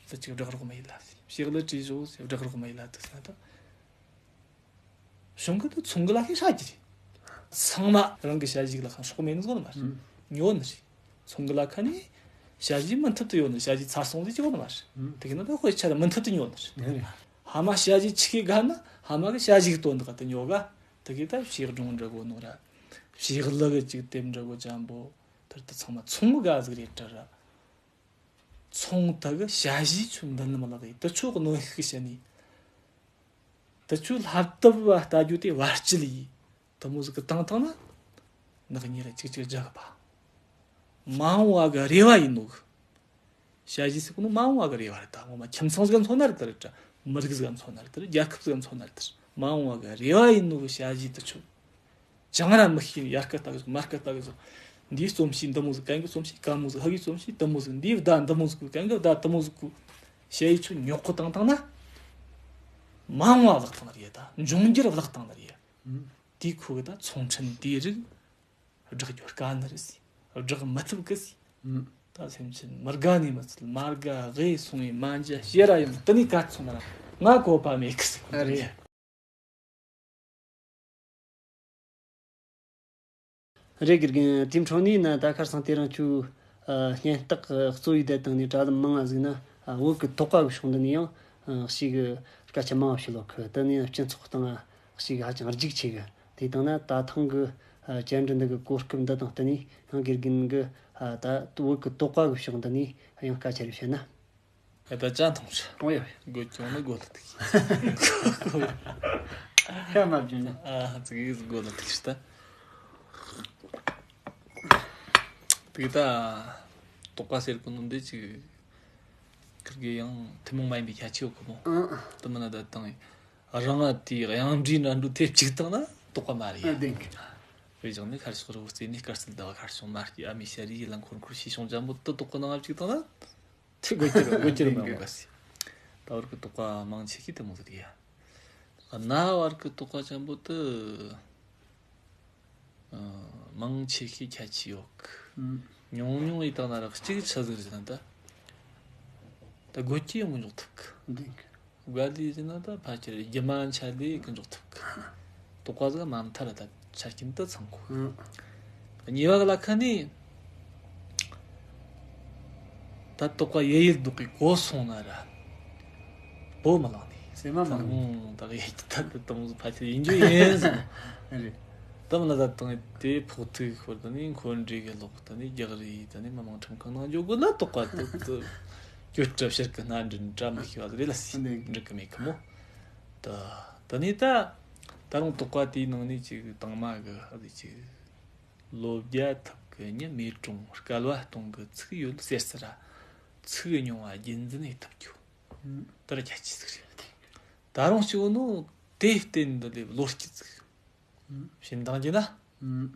ལ་ཅིག་བསྒྲགས་རོགས་མ་ཡིན་ལ་སི་བྱིས་གླུ་བྲིས་བཞོག་སི་བསྒྲགས་རོགས་མ་ཡིན་ལ་དུ་སི་ན་ད། གཞུང་གི་དུ་ཚོང་གི་ལ་ཁའི་ཧྲ་གི་རེད། ཚང་མ་རང་གི་བྱ་ཞིག་ལ་ཁ་སྲོག་མེད་ནི་ཟོ་ནི་མ་རེད། ཉོ་ནི་རེད། ཚོང་གི་ལ་ཁ་ནས་ཞ་ཞི་མུ་མཐུད་དུ་ཡོད་ནི། ཞ་ཞི་ཚར་སོང་ཟིག་ཅིག་ཡོད་ནི་མ་རེད། ཨུམ། དེ་གི་ནང་ད་དཔེ་ཆ་ལ་མུ་མཐུད་དུ་ཉོ་ནི་རེད། ཨེ་རེད། ཕ་མ་ཞ་ཞི་ཆི་གི་དགའ་ན་ཕ་མ་གི་ཞ་ཞི་གི་དོན་དག་དུ་ཉོ་ག། དེ་གི་ད་ཞེ་སྒྲུང་འདྲ་གོ་ནོ་ར། ཞེ་ལུགས་གི་ཅིག་དེབ་འདྲ་གོ་ཅན་པོ། དེར་དུ་ཚང་མ་ཚོང་གི་དགའ་ཟིག་རེད་དྲ་ར། ཚོང་དག་གི་ཞ་ཞི་ཆུ་འདི་ནི་མི་ལག་ཡིན། དུ་ཆོ་གནོན་ཤུགས་བྱེད་ནི། དུ་ཆོ་ལྷབ་ཏབ་བ་ལྟ་རྒྱུ་དེ་བར་སྐྱིད་ཡིན། དུ་མོ་ཟིག་གི་བཏང་བཏང་ན། ནག་ཉེས་ར་ཅིག་ཅིག་རྒྱག་གི་པ། མ་འོངས་བ་གི་རེ་བ་ཡིན་ནོ་གི། ཞ་ཞི་ཟེར་གོ་ནོ་མ་འོངས་བ་གི་རེ་བ་རེད། ད་ངོ་མ་ཁྱིམ་ཚང་ཟིག་ག་མཚོན་ན་རེད་ད་རེད་དྲ། མི་རིགས་ཟིག་ག་མཚོན་ན་རེད་ད་རེད། རྒྱལ་ཁབ་ཟིག་ག་མཚོན་ན་རེད་ད་རེད། མ་འོངས་བ་གི་རེ་བ་ཡིན་ནོ་གི་ཞ་ཞི་དུ་ཆོ། ཅང་ར་མི་ཤེས་ནི། ཡར་སྐད་ལྟ་གི་ཟོ། མར་སྐད་ལྟ་གི་ཟོ། འདིའི་རྩོམ་ཤེས་འདི་མོ་ཟིག་གན་གི་རྩོམ་ཤེས་ག་མོ་ཟིག་ཧ་གི་རྩོམ་ཤེས་འདི་མོ་ཟིག་འདིའི་བརྡ་འདི་མོ་ཟིག་གན་གི་བརྡ་འདི་མོ་ཟིག་གོ། ཞ་ཡི་ཆུ་ཉོག་གོ་བཏང་བཏང་ན། མ་འོངས་བ་བརླག་བཏང་ནི་རེད་ད། འབྱུང་འགྱུར་བརླག་བཏང་ནི་རེད། དེའི་ཁུ་གི་ད་ཚོང་ཁྲན་དེའི་རིགས་བསྒྲག་རྒྱུ་དཀའ་ནི་རེད་ཟེར། བསྒྲག་མི་ཐུབ་གི་ཟེར། ད་སེམས་ཅན་མི་དགའ་ནི་མི་ཚད་མ་དགའ་གི་སོང་བའི་མ་འཇའ་ཤེས་ར་ཡིན། དེ་ནས་ག་ཚོང་ན་ང་གོ་བ་མེད་གི་ཟེར། ཨ་རེད། རེད། དགེ་རྒན། དེའི་འཕྲོ་ནས་ན་ད་ཁར་སང་དེ་རིང་ཁྱོད་ཨ་སྙན་རྟགས་གཙོ་བོའི་བསྡད་བཏང་ནས་དྲ་ལམ་མང་ང་ཟིག་ན་ཨ་བོད་ཀྱི་དོགས་པ་གི་ཕྱོགས་འདི་ནས་ཡང་ཨ་ཞིག་གི་སྐད་ཆ་མང་བ་ཞིག་ལོག་གི། དེ་ནས་སྤྱི་ཚོགས་སྟེང་ཨ་ཞིག་ཧ་ཅང་རྒྱུགས་ཆེ་གི། དེ་དང་ན་ད་ཐེངས་གི་ཨ་བཅར་འདྲི་འདི་གི་གོ་སྐབས་འདི་དང་བསྟུན་ནས་ཡང་དགེ་རྒན་གི་ཨ་ད་བོད་ཀྱི་དོགས་པ་གི་ཕྱོགས་འདི་ནས་ཡང་སྐད་ཆ་རེ་བཤད་ན། ད་ཅང་ཐུང་ཤ། ཨོ་ཡ། དགོད་ཀྱང་ནི་དགོད་ལ་ཐུག་ཤ། ཤ་མ་བྱུང་ན། ཨ་ཙི་གིས་དགོད་ལ་ཐུག་ཤ་ད། དེ་ད། དོགས་པ་ཟེར་གོ་ནོ་འདི་ཅིག་ཁིར་གི་ཡང་ཐུན་མོང་མ་ཡིན་པའི་ཁྱད་ཆོས་ཡོད་གི་མོ། ཨང་། དུ་མིན་ན་ད་དང་། རང་ང་དེའི་གཡང་འབྲས་འདྲ་འགྲོ་དེབ་ཅིག་བཏང་ན་དོགས་པ་མ་རེད་ཡ། ཨ་བདེན་གི། དཔེ་བཞག་ནས་ཁར་ཕྱོགས་རི་བོ་རྩེ་ནས་དཀར་རྩི་ཟླ་བ་ཁར་ཕྱོགས་མ་སྐྱེས་ཨ་མའི་ཞལ་རས་ཡིད་ལ་འཁོར་འཁོར་ཞེས་བྱུང་ཇམ་པོ་དུ་དོགས་གི་ནང་ང་ཅིག་བཏང་ན། དེ་དགོད་རྒྱུ་རེད། དགོད་རྒྱུ་རེད་མ་འོང་ག་སི། ད་བར་གི་དོགས་པ་མང་ཆེ་ཤོས་དེ་མོ་ཟིག་རེད་ཡ། གནའ་བར་གི་དོགས་པ་ཅན་པོ་དེ། ཨ། མང་ཆེ་ཤོས་ཁྱད་ཆོས་ཡོད་གི། ཨུམ། ཉུང་ཉུང་ཡིན་དང་ན་ར་གཅིག་ཆི་ཟིག་རེད་ཟེར་ན་ད། ད་དགོད་རྒྱུ་ཡོང་གི་འཇོག་ཐུབ་གི། འདི་གི། དགའ་ལས་ཟེར་ན་ད་ཕལ་ཆེར་རྒྱུ་མ་ཆ་ལས་གི་འཇོག་ཐུབ་གི། དོགས་པ་ཟིག་མ་མཐའ་ར་ད་ཆ་རྐྱེན་དུ་ཚང་གོ། ཨུམ། གཉིས་པ་གི་ལ་ཁ་ནས། ད་དོགས་པ་ཡེ་ཡེ་ལྡོག་གི་གོ་སོང་ན་ར། བོ་མི་ལང་ནི། སེམས་མ་མང་ནི། ད་ཡེ་ད་ད་དུང་ཕལ་ཆེར་ཡིན་རྒྱུ་ཡིན་ཟེར། རེད། ད་མི་ལ་ད་དང་དེ་ཕོག་ཐུག་ཤོར་ད་ནི་འཁོན་འགྲིག་གི་ལོག་ད་ནི་རྒྱག་རེས་ད་ནི་མི་མང་ཁྲིམས་ཁང་ནང་འཇོག་དགོས་ན་དོགས་པ་དུ་དུ་གྱོད་གྲབས་ཕྱིར་གི་སྣ་འདྲེན་བཀྲ་མི་ཤིས་པ་རེད་ལ་སི་འདི་འགྲིག་གི་མེད་གི་མོ། ད་ད་ནི་ད་ད་རུང་དོགས་པ་དེའི་ནང་ནས་ཅིག་དང་མ་གི་ཨ་ལི་ཅིག་ལོ་བརྒྱ་ཐུབ་ཀྱི་ཉི་མའི་གྲོང་སྐལ་བ་སྟོང་གི་ཚིག་ཡོད་ཟེར་ཟེར་ར། ཚིག་རྙིང་བ་རྒྱུན་འཛིན་ཡེ་ཐུབ་རྒྱུ། ཨུམ། དེ་ར་རྒྱ་ཆེ་ཟིག་རེད། ད་རུང་གཅིག་ནོ་དེ་བརྟེན་འདི་ལས་བློ་སྐྱིད་ཟིག་ཨུམ། བྱིན་དང་རྒྱུ་ན། ཨུམ།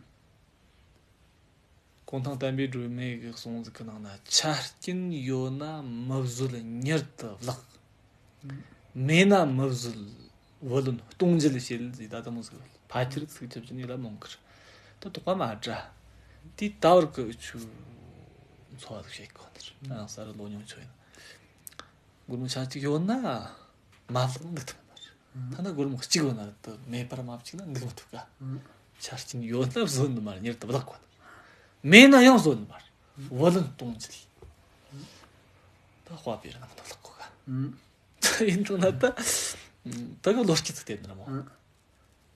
གུང་ཐང་བསྟན་པའི་སྒྲོན་མེ་གི་གསུང་ཟིག་གི་ནང་ན་ཆ་རྐྱེན་ཡོད་ན་མི་བཟོད་མྱུར་དུ་བརླག་ཨུམ། མེད་ན་མི་བཟོད། བུ་ལོན་གཏོང་བྱེད་བྱེད་ཟིག་ད་ལྟ་མོ་ཟིག་ཕལ་ཆེར་ཚིག་ཆབ་ཅིག་ནི་ལ་མོང་ཁར། ད་དོགས་པ་མ་འདྲ། དེ་ད་བར་གི་ཆུ་འཚོ་བ་ཟིག་བྱེད་གོ་ནི་རེད། ང་ས་རུ་ལོ་ཉུང་ཆོ་ཡིན། སྒོར་མོ་ཆ་གཅིག་ཡོད་ན་མ་བརླག་འདུག་ཐུབ་ནི་རེད། ཐ་ན་སྒོར་མོ་གཅིག་ཡོད་ན་དུ་མེད་པར་མ་བཅུག་ན་འདུག་མི་ཐུབ་ག། ཆ་རྐྱེན་ཡོད་ན་བཟོད་ནི་མ་རེད། མྱུར་དུ་བརླག་གོ་ནི། མེད་ན་ཡང་བཟོད་ནི་མ་རེད། བུ་ལོན་གཏོང་བྱེད། ད་དཔའ་བོའི་རང་དུ་བརླག་གོ་ག། ད་ཡིན་དུས་ན་ད། ད་གི་བློ་སྐྱིད་ཚུགས་བསྟན་ནི་ར་མོ།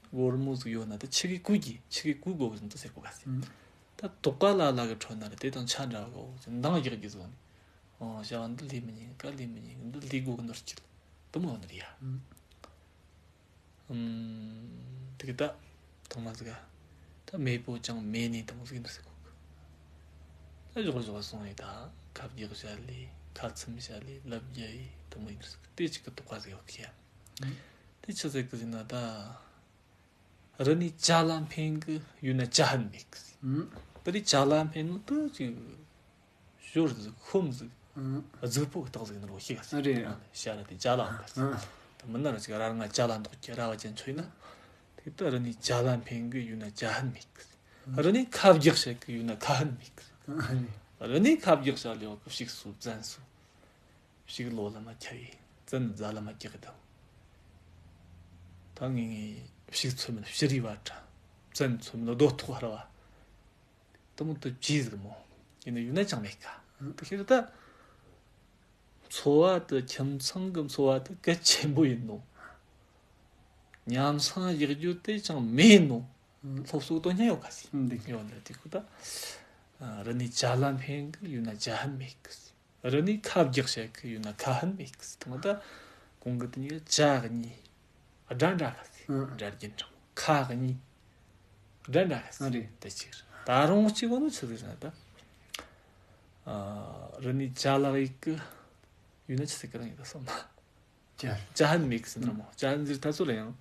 སྒོར་མོ་ཟིག་ཡོད་ན་ད་ཆི་གི་ཀུ་གི་ཆི་གི་ཀུ་དགོ་གི་ཟིན་ད་ཟེར་གོ་ག་ཟེར། ད་དོགས་པ་ལ་ལ་གི་ཁྲོད་ན་ར་དེ་དང་ཆ་འདྲ་གོ་ཟེར་འདང་རྒྱག་རྒྱུ་ཟིག་ནི། ཨོ་བྱ་བ་འདི་ལས་མི་ཉན་ག་ལས་མི་ཉན་འདི་ལས་དགོ་གི་ནོར་སྐྱིད་དུ་མོ་ཡོད་ནི་རེད་ཡ། ཨུམ། དེ་གི་ད་དང་མ་ཟིག་ག། ད་མེད་པོ་ཅང་མེད་ནི་དང་ཟིག་འདུག་ཟེར་གོ་གི། ད་ཞོག་ཞོག་སོང་ཡི་ད་ཁ་བརྒྱག་བྱ་ལས་ཁ་ཚུམ་བྱ་ལས་ལབ་རྒྱ་ཡི་དང་མོ་ཡིན་ཟིག་དེ་ཅིག་གི་དོགས་པ་ཟིག་ཡོད་གི་ཡ། དེ་ཆི་ཟེར་གི་ཟེར་ན་ད། རི་ནི་བྱ་ལ་འཕེན་གི་ཡུལ་ན་བྱ་ཧན་མེད་གི་ཟེར། ཨུམ། དེ་རི་བྱ་ལ་འཕེན་ནོ་དུ་ཅིག་ཞོར་ཟིག་ཤོམ་ཟིག་ཨུམ། རྫིག་པོ་གི་རྟགས་ཟིག་ནོར་བོ་ཤེས་ག་ཟེར། རེད། ཤ་ར་དེ་བྱ་ལ་འོང་ག་ཟེར། ཨུམ། ད་མི་ན་ར་ཅིག་ར་ང་བྱ་ལ་འདོགས་ཀྱི་ར་བ་ཅན་ཚོ་ཡིན་ན། དེ་ད་རི་ནི་བྱ་ལ་འཕེན་གི་ཡུལ་ན་བྱ་ཧན་མེད་གི་ཟེར། རི་ནི་ཁ་བརྒྱག་བྱེད་གི་ཡུལ་ན་ཁ་ཧན་མེད་གི་ཟེར། རི་ནི་ཁ་བརྒྱག་བྱ་ལེ་བ་གི་ཕྱུགས་སུ་བཙན་སུ། ཕྱུགས་ལོ་ལ་མ་ཁྱབ་ཡི་བཙན་རྫ་ལ་མ་རྒྱག་གི་དང་། ད་ངེས་ངེས་ཕྱུགས་ཚོད་མིན་ཕྱི་རི་བ་དྲ། བཙན་ཚོད་མིན་རྡོ་ཐོག་ཧར་བ། དུ་མོ་དུ་ཇི་ཟིག་མོ། ཡིན་ན་ཡོད་ན་ཅང་མེད་ཀ། དེ་ཕྱིར་ད། འཚོ་བ་དེ་ཁྱིམ་ཚང་གི་འཚོ་བ་དེ་གལ་ཆེན་པོ་ཡིན་ནོ། ཉམས་སང་ཡག་རྒྱུ་དེ་ཅང་མེད་ནོ། སློབ་གསོ་དོན་སྙིང་ཡོད་ག་ཟིག་ཡོད་འདི་དེ་ཁོ་ད། རི་ནས་ཇ་ལ་འཕེན་གི་ཡོད་ན་ཇ་ཧན་མེད་གི་ཟིག་རི་ནས་ཁ་རྒྱག་བྱེད་གི་ཡོད་ན་ཁ་ཧན་མེད་གི་ཟིག་དང་ད། གོང་གི་དེ་གཉིས་ཇ་གཉིས་སྒྲ་འདྲ་ག་ཟིག་སྒྲ་རྒྱུན་འཕྲང་ཁ་གཉིས་སྒྲ་འདྲ་ག་ཟིག་དེ་གཅིག་རེད། ད་རུང་གཅིག་གོ་ནོ་ཆི་ཟིག་ཟེར་ན་ད། རི་ནས་ཇ་ལག་ཡིག་གི་ཡོད་ན་ཆི་ཟིག་གི་རང་ཡིན་ད་སོང་ན། ཇ་ཧན་མེད་གི་ཟེར་ན་མོ། ཇ་ཧན་ཟེར་ད་ཚོ་ལ་ཡང་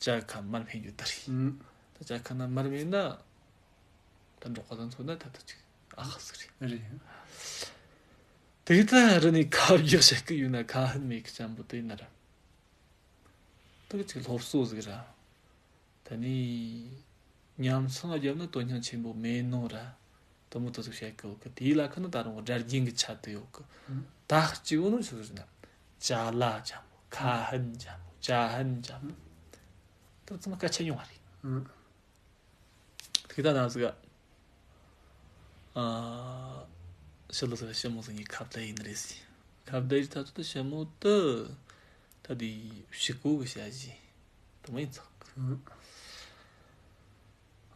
ཇ་ཁ་མར་འཕེན་རྒྱུ་ད་རེད། ད་ཇ་ཁ་ན་མར་མེད་ན་ད་འབྲོག་པ་དང་མཚོན་ན་ད་ད་ཅིག་ཨ་ཧ་ཟིག་རེད། རེད། དེ་ད་རི་ནས་ཁ་རྒྱག་བྱེད་གི་ཡོད་ན་ཁ་ཧན་མེད་གི་ཅན་པོ་དེ་ཡིན་ན་ར། ད་གི་ཅིག་སློབ་གསོ་ཟིག་ར། ད་ནི་ཉམས་སང་བརྒྱབ་ན་དོན་སྙིང་ཆེན་པོ་མེད་ནོ་ར། དེ་མོ་དེ་ཟིག་བཤད་གི་ཡོད་གི། དེའི་ལ་ཁ་ན་ད་རུང་སྒྲ་རྒྱན་གི་ཆ་དེ་ཡོད་གི། ད་གཅིག་བོ་ནོ་ཆི་ཟེར་ན། ཅ་ལ་ཅན་པོ་ཁ་ཧན་ཅན་པོ་ཇ་ཧན་ཅན་པོ། ད་ཚང་མ་སྐད་ཆ་ཉུང་བ་རེད། དེ་ད་ན་ཟིག་ཨ། ཕྱི་ལོ་ཟིག་ཞི་མོ་ཟིག་གཉིས་ཁ་བརྡ་ཡིན་རེད་ཟིག་ཁ་བརྡ་ཡིན་ད་ཚོ་ད་ཞི་མོ་ད། ད་དེ་ཕྱི་གོ་གི་བྱ་གཞི་དེ་མོ་ཡིན་ཚོགས།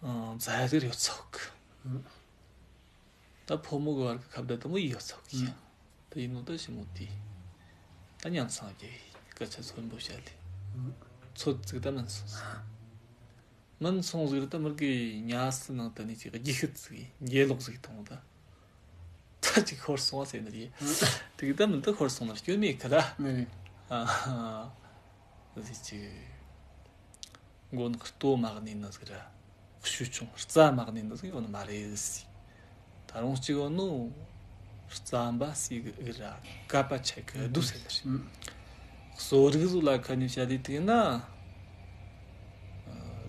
ཨ། མཛའ་གི་རེད་ཚོགས། ད་ཕོ་མོ་གི་བར་གི་ཁ་བརྡ་དེ་མོ་ཡོད་ཚོགས་ཀྱི། ད་ཡིན་ནོ་ད་ཞི་མོ་དེ། ད་ཉམས་སང་རྒྱ་ཡི་སྐད་ཆ་ཚོན་པོ་བཤད་ལེ། ཚོད་ཙིག་ད་མིན་སོང་། མིན་སོང་ཟིག་རེད་ད། མི་གི་ཉལ་སའི་ནང་དུ་ནི་ཅིག་རྒྱུ་ཤི་ཙིག་འགྱེལ་ལོག་ཟིག་མཐོང་ད། ད་ཅིག་ཤོར་སོང་བ་ཟེར་ནི་རེད། དེ་གི་ད་མིན་ད་ཤོར་སོང་ན་སྐྱོན་མེད་ཁ་ད། ནི་རེད། ཨ་ཧ། ཟིག་ཅིག་མགོ་ནག་ལྟོ་མ་གནས་ནི་ཟིག་ར། བཤུས་ཆུང་རྩ་མ་གནས་ནི་ཟིག་ཡོད་ནི་མ་རེད་ཟིག་ད་རུང་གཅིག་ཡོད་ནོ། རྩམ་པ་ཟིག་གི་ར་ཀ་པ་ཆད་གི་སྡུག་ཟེར་ནི་རེད། གསོ་རིག་ཟིག་ལ་ཁ་ནས་བཤད་དེ་དེ་ན།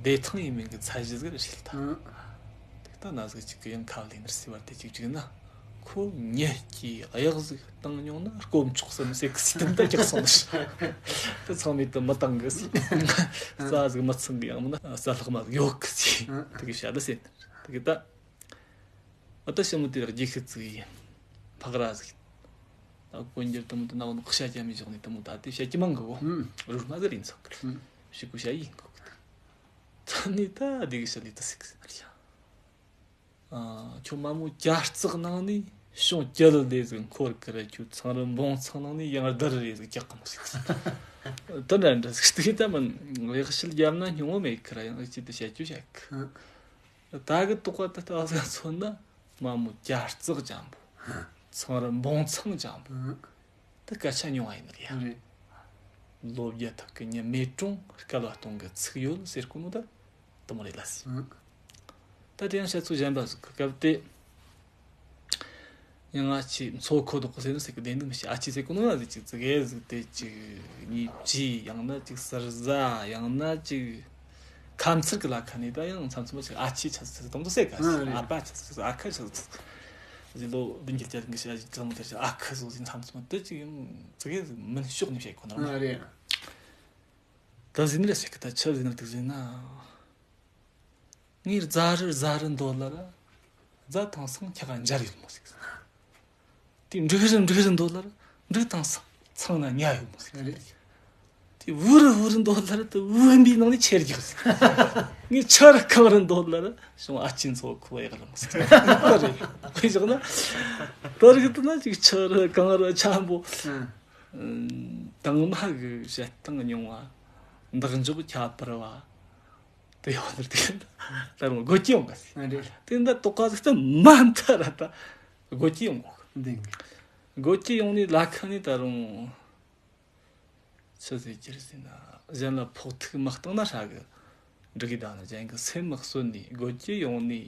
བདེ་ཐང་ཡིན་མིན་གི་ཚད་གཞི་ཟིག་རེད་ད། དེ་ལྟ་ན་ཟིག་ཅིག་གི་ཡང་ཁ་ལེན་རེད་ཟེར་བ་དེ་ཅིག་ཅིག་ན། ཁོ་ཉལ་གྱི་གཡག་ཟིག་བཏང་མྱོང་ན་སྐོམ་ཆོག་སམ་ཟེར་གི་སི་ཏམ་ད་རྒྱག་སོང་ནི་རེད། དེ་ཚང་མས་དེ་མི་བཏང་གི་ཟེར། རྩྭ་ཟིག་མི་ཚང་གི་ཡང་མིན་ན་རྩྭ་ལྷག་མ་ཟིག་ཡོད་གི་ཟེར། དེ་གི་བཤད་ད་ཟེར་ནི་རེད། དེ་གི་ད། ཨ་ད་ཞི་མོ་དེ་ར་རྒྱུ་ཤི་ཙིག་ཡིན། ཕག་ར་ཟིག་ཨ་དཀོན་གྱུར་དེ་མོ་དེ་ན་འོ་ནོ་ཤ་རྒྱ་མི་འཇོག་ནི་དེ་མོ་ད་དེ་བཤད་ཀྱི་མང་གི་གོ་ཨུམ། རུ་མ་ཟིག་རིན་ཚོགས་ཀི་ཨུམ། ཤི་ཀུ་ཤ་ཡིན་གོ་གི་ད་ནི་ད་དེ་གི་ཤ་ལི་ད་སིག་ཟིན་ར་ཡ། ཨ་ཁྱོད་མ་མོ་ཇ་རྩག་ནང་ནི་ཤོང་ཅི་ལ་ལས་ཟིག་འཁོར་གི་ར། ཁྱོད་ཚང་རི་འབུང་ཚང་ནང་ནི་ཡང་བདར་རེ་ཟིག་རྒྱག་གི་མོ་ཟིག་ད་འདྲ་འདྲ་ཟིག་དེ་ད་མིན་ལེགས་བཤད་རྒྱབ་ན་སྙིང་བོ་མེད་ཁི་ར། ཡང་ཅི་ད་བཤད་རྒྱུ་བཤད་གི་ད་གི་དོགས་པ་ད་ལྟ་བ་ཟིག་མཚོན་ན་མ་མོ་ཇ་རྩག་ཅན་པོ། ཚང་རི་འབུང་ཚང་ཅན་པོ། ད་སྐད་ཆ་ཉུང་བ་ཡིན་ནི་རེད། ལོ་བརྒྱ་ཐག་གི་ཉི་མའི་གྲོང་སྐལ་བ་སྟོང་གི་ཚིག་ཡོད་ཟེར་གོ་ནོ་ད་དུ་མོ་རེད་ལ་ཟེར། ད་དེ་ཡང་བཤད་ཚུལ་གཞན་པ་ཟིག་གི་སྐབས་དེ། ཡང་ཨ་ཅེ་མཚོ་ཁོ་དོག་ཟེར་ནི་ཟེར་གི་བདེན་འདུག་མི་ཤེས། ཨ་ཅེ་ཟེར་གོ་ནོ་ཡང་ཟིག་ཅིག་ཙི་གེ་ཟིག་དེ་ཅིག་གཉིས་བཅས་ཡང་ན་ཅིག་ཟུར་ཟ་ཡང་ན་ཅིག་ཁ་མཚར་གི་ལ་ཁ་ནས་ད་ཡང་མཚམས་མཚམས་ཅིག་ཨ་ཅེ་ཆ་ཟིག་དང་དུ་ཟེར་ག་ཟིག་ཨ་པ་ཆ་ཟིག་ཨ་ཁ་ཆ་ཟིག་ཟིག་ལོ་བདུན་བརྒྱད་བརྒྱ་རིང་གི་བྱ་ཞིག་ཙང་དེར་ཨ་ཁ་ཟོ་ཟིག་མཚམས་མཚམས་དུ་ཅིག་ཡང་ཙི་གེ་ཟིག་མིན་ཤོག་ནས་བཤད་གོ་ནོ་རེད། ད་ཟིན་རེད་ཟེར་གི་ད་ཆི་ཟིན་རེད་འདུག་ཟེར་ན། ངའི་རྫ་རི་རྫ་རི་མདོ་ལ་ར། རྫ་དང་སང་ཁྱག་ག་འབྱར་ཡོད་མོ་ཟིག་དེ་འབྲུག་རི་འབྲུག་རི་མདོ་ལ་ར། འབྲུག་དང་སང་ཚང་ན་ཉ་ཡོད་མོ་ཟིག་རེད། དེ་བུ་རི་བུ་རི་མདོ་ལ་ར་དེ་བུ་བུམ་པའི་ནང་ནས་ཆེར་རྒྱག་ཟིག་ངའི་ཆུ་རི་གངས་རི་མདོ་ལ་ར་བྱུང་ཨ་ཅེ་མཚོ་ཁོ་ཡག་རི་མོ་ཟིག་རེད། དཔེ་བཞག་ན། དེ་རིགས་དེ་ན་ཅིག་ཆུ་རི་གངས་རི་ཆེན་པོ། དང་མ་གི་བཤད་སྟངས་ཉུང་བ། འདེགས་འཇོག་ཁྱད་པར་བ། དེ་ཡོད་ནི་དེ་ད་རུང་དགོད་ཀྱི་ཡོང་ག་ཟེར། ཨ་རེད། དེ་འདྲ་དོགས་པ་ཟིག་ད་མ་མཐའ་ར་ད་དགོད་ཀྱི་ཡོང་གོ་གི་འདི། དགོད་ཀྱི་ཡོང་ནི་ལ་ཁ་ནི་ད་རུང་ཆི་ཟེར་གྱི་རེད་ཟེར་ན། གཞན་ལ་ཕོག་ཐུག་མ་བཏང་ན་ཧྲ་གི་འགྲིག་གི་ད་ནི་གཞན་གི་སེམས་མ་གསོད་ནི་དགོད་ཀྱི་ཡོང་ནི་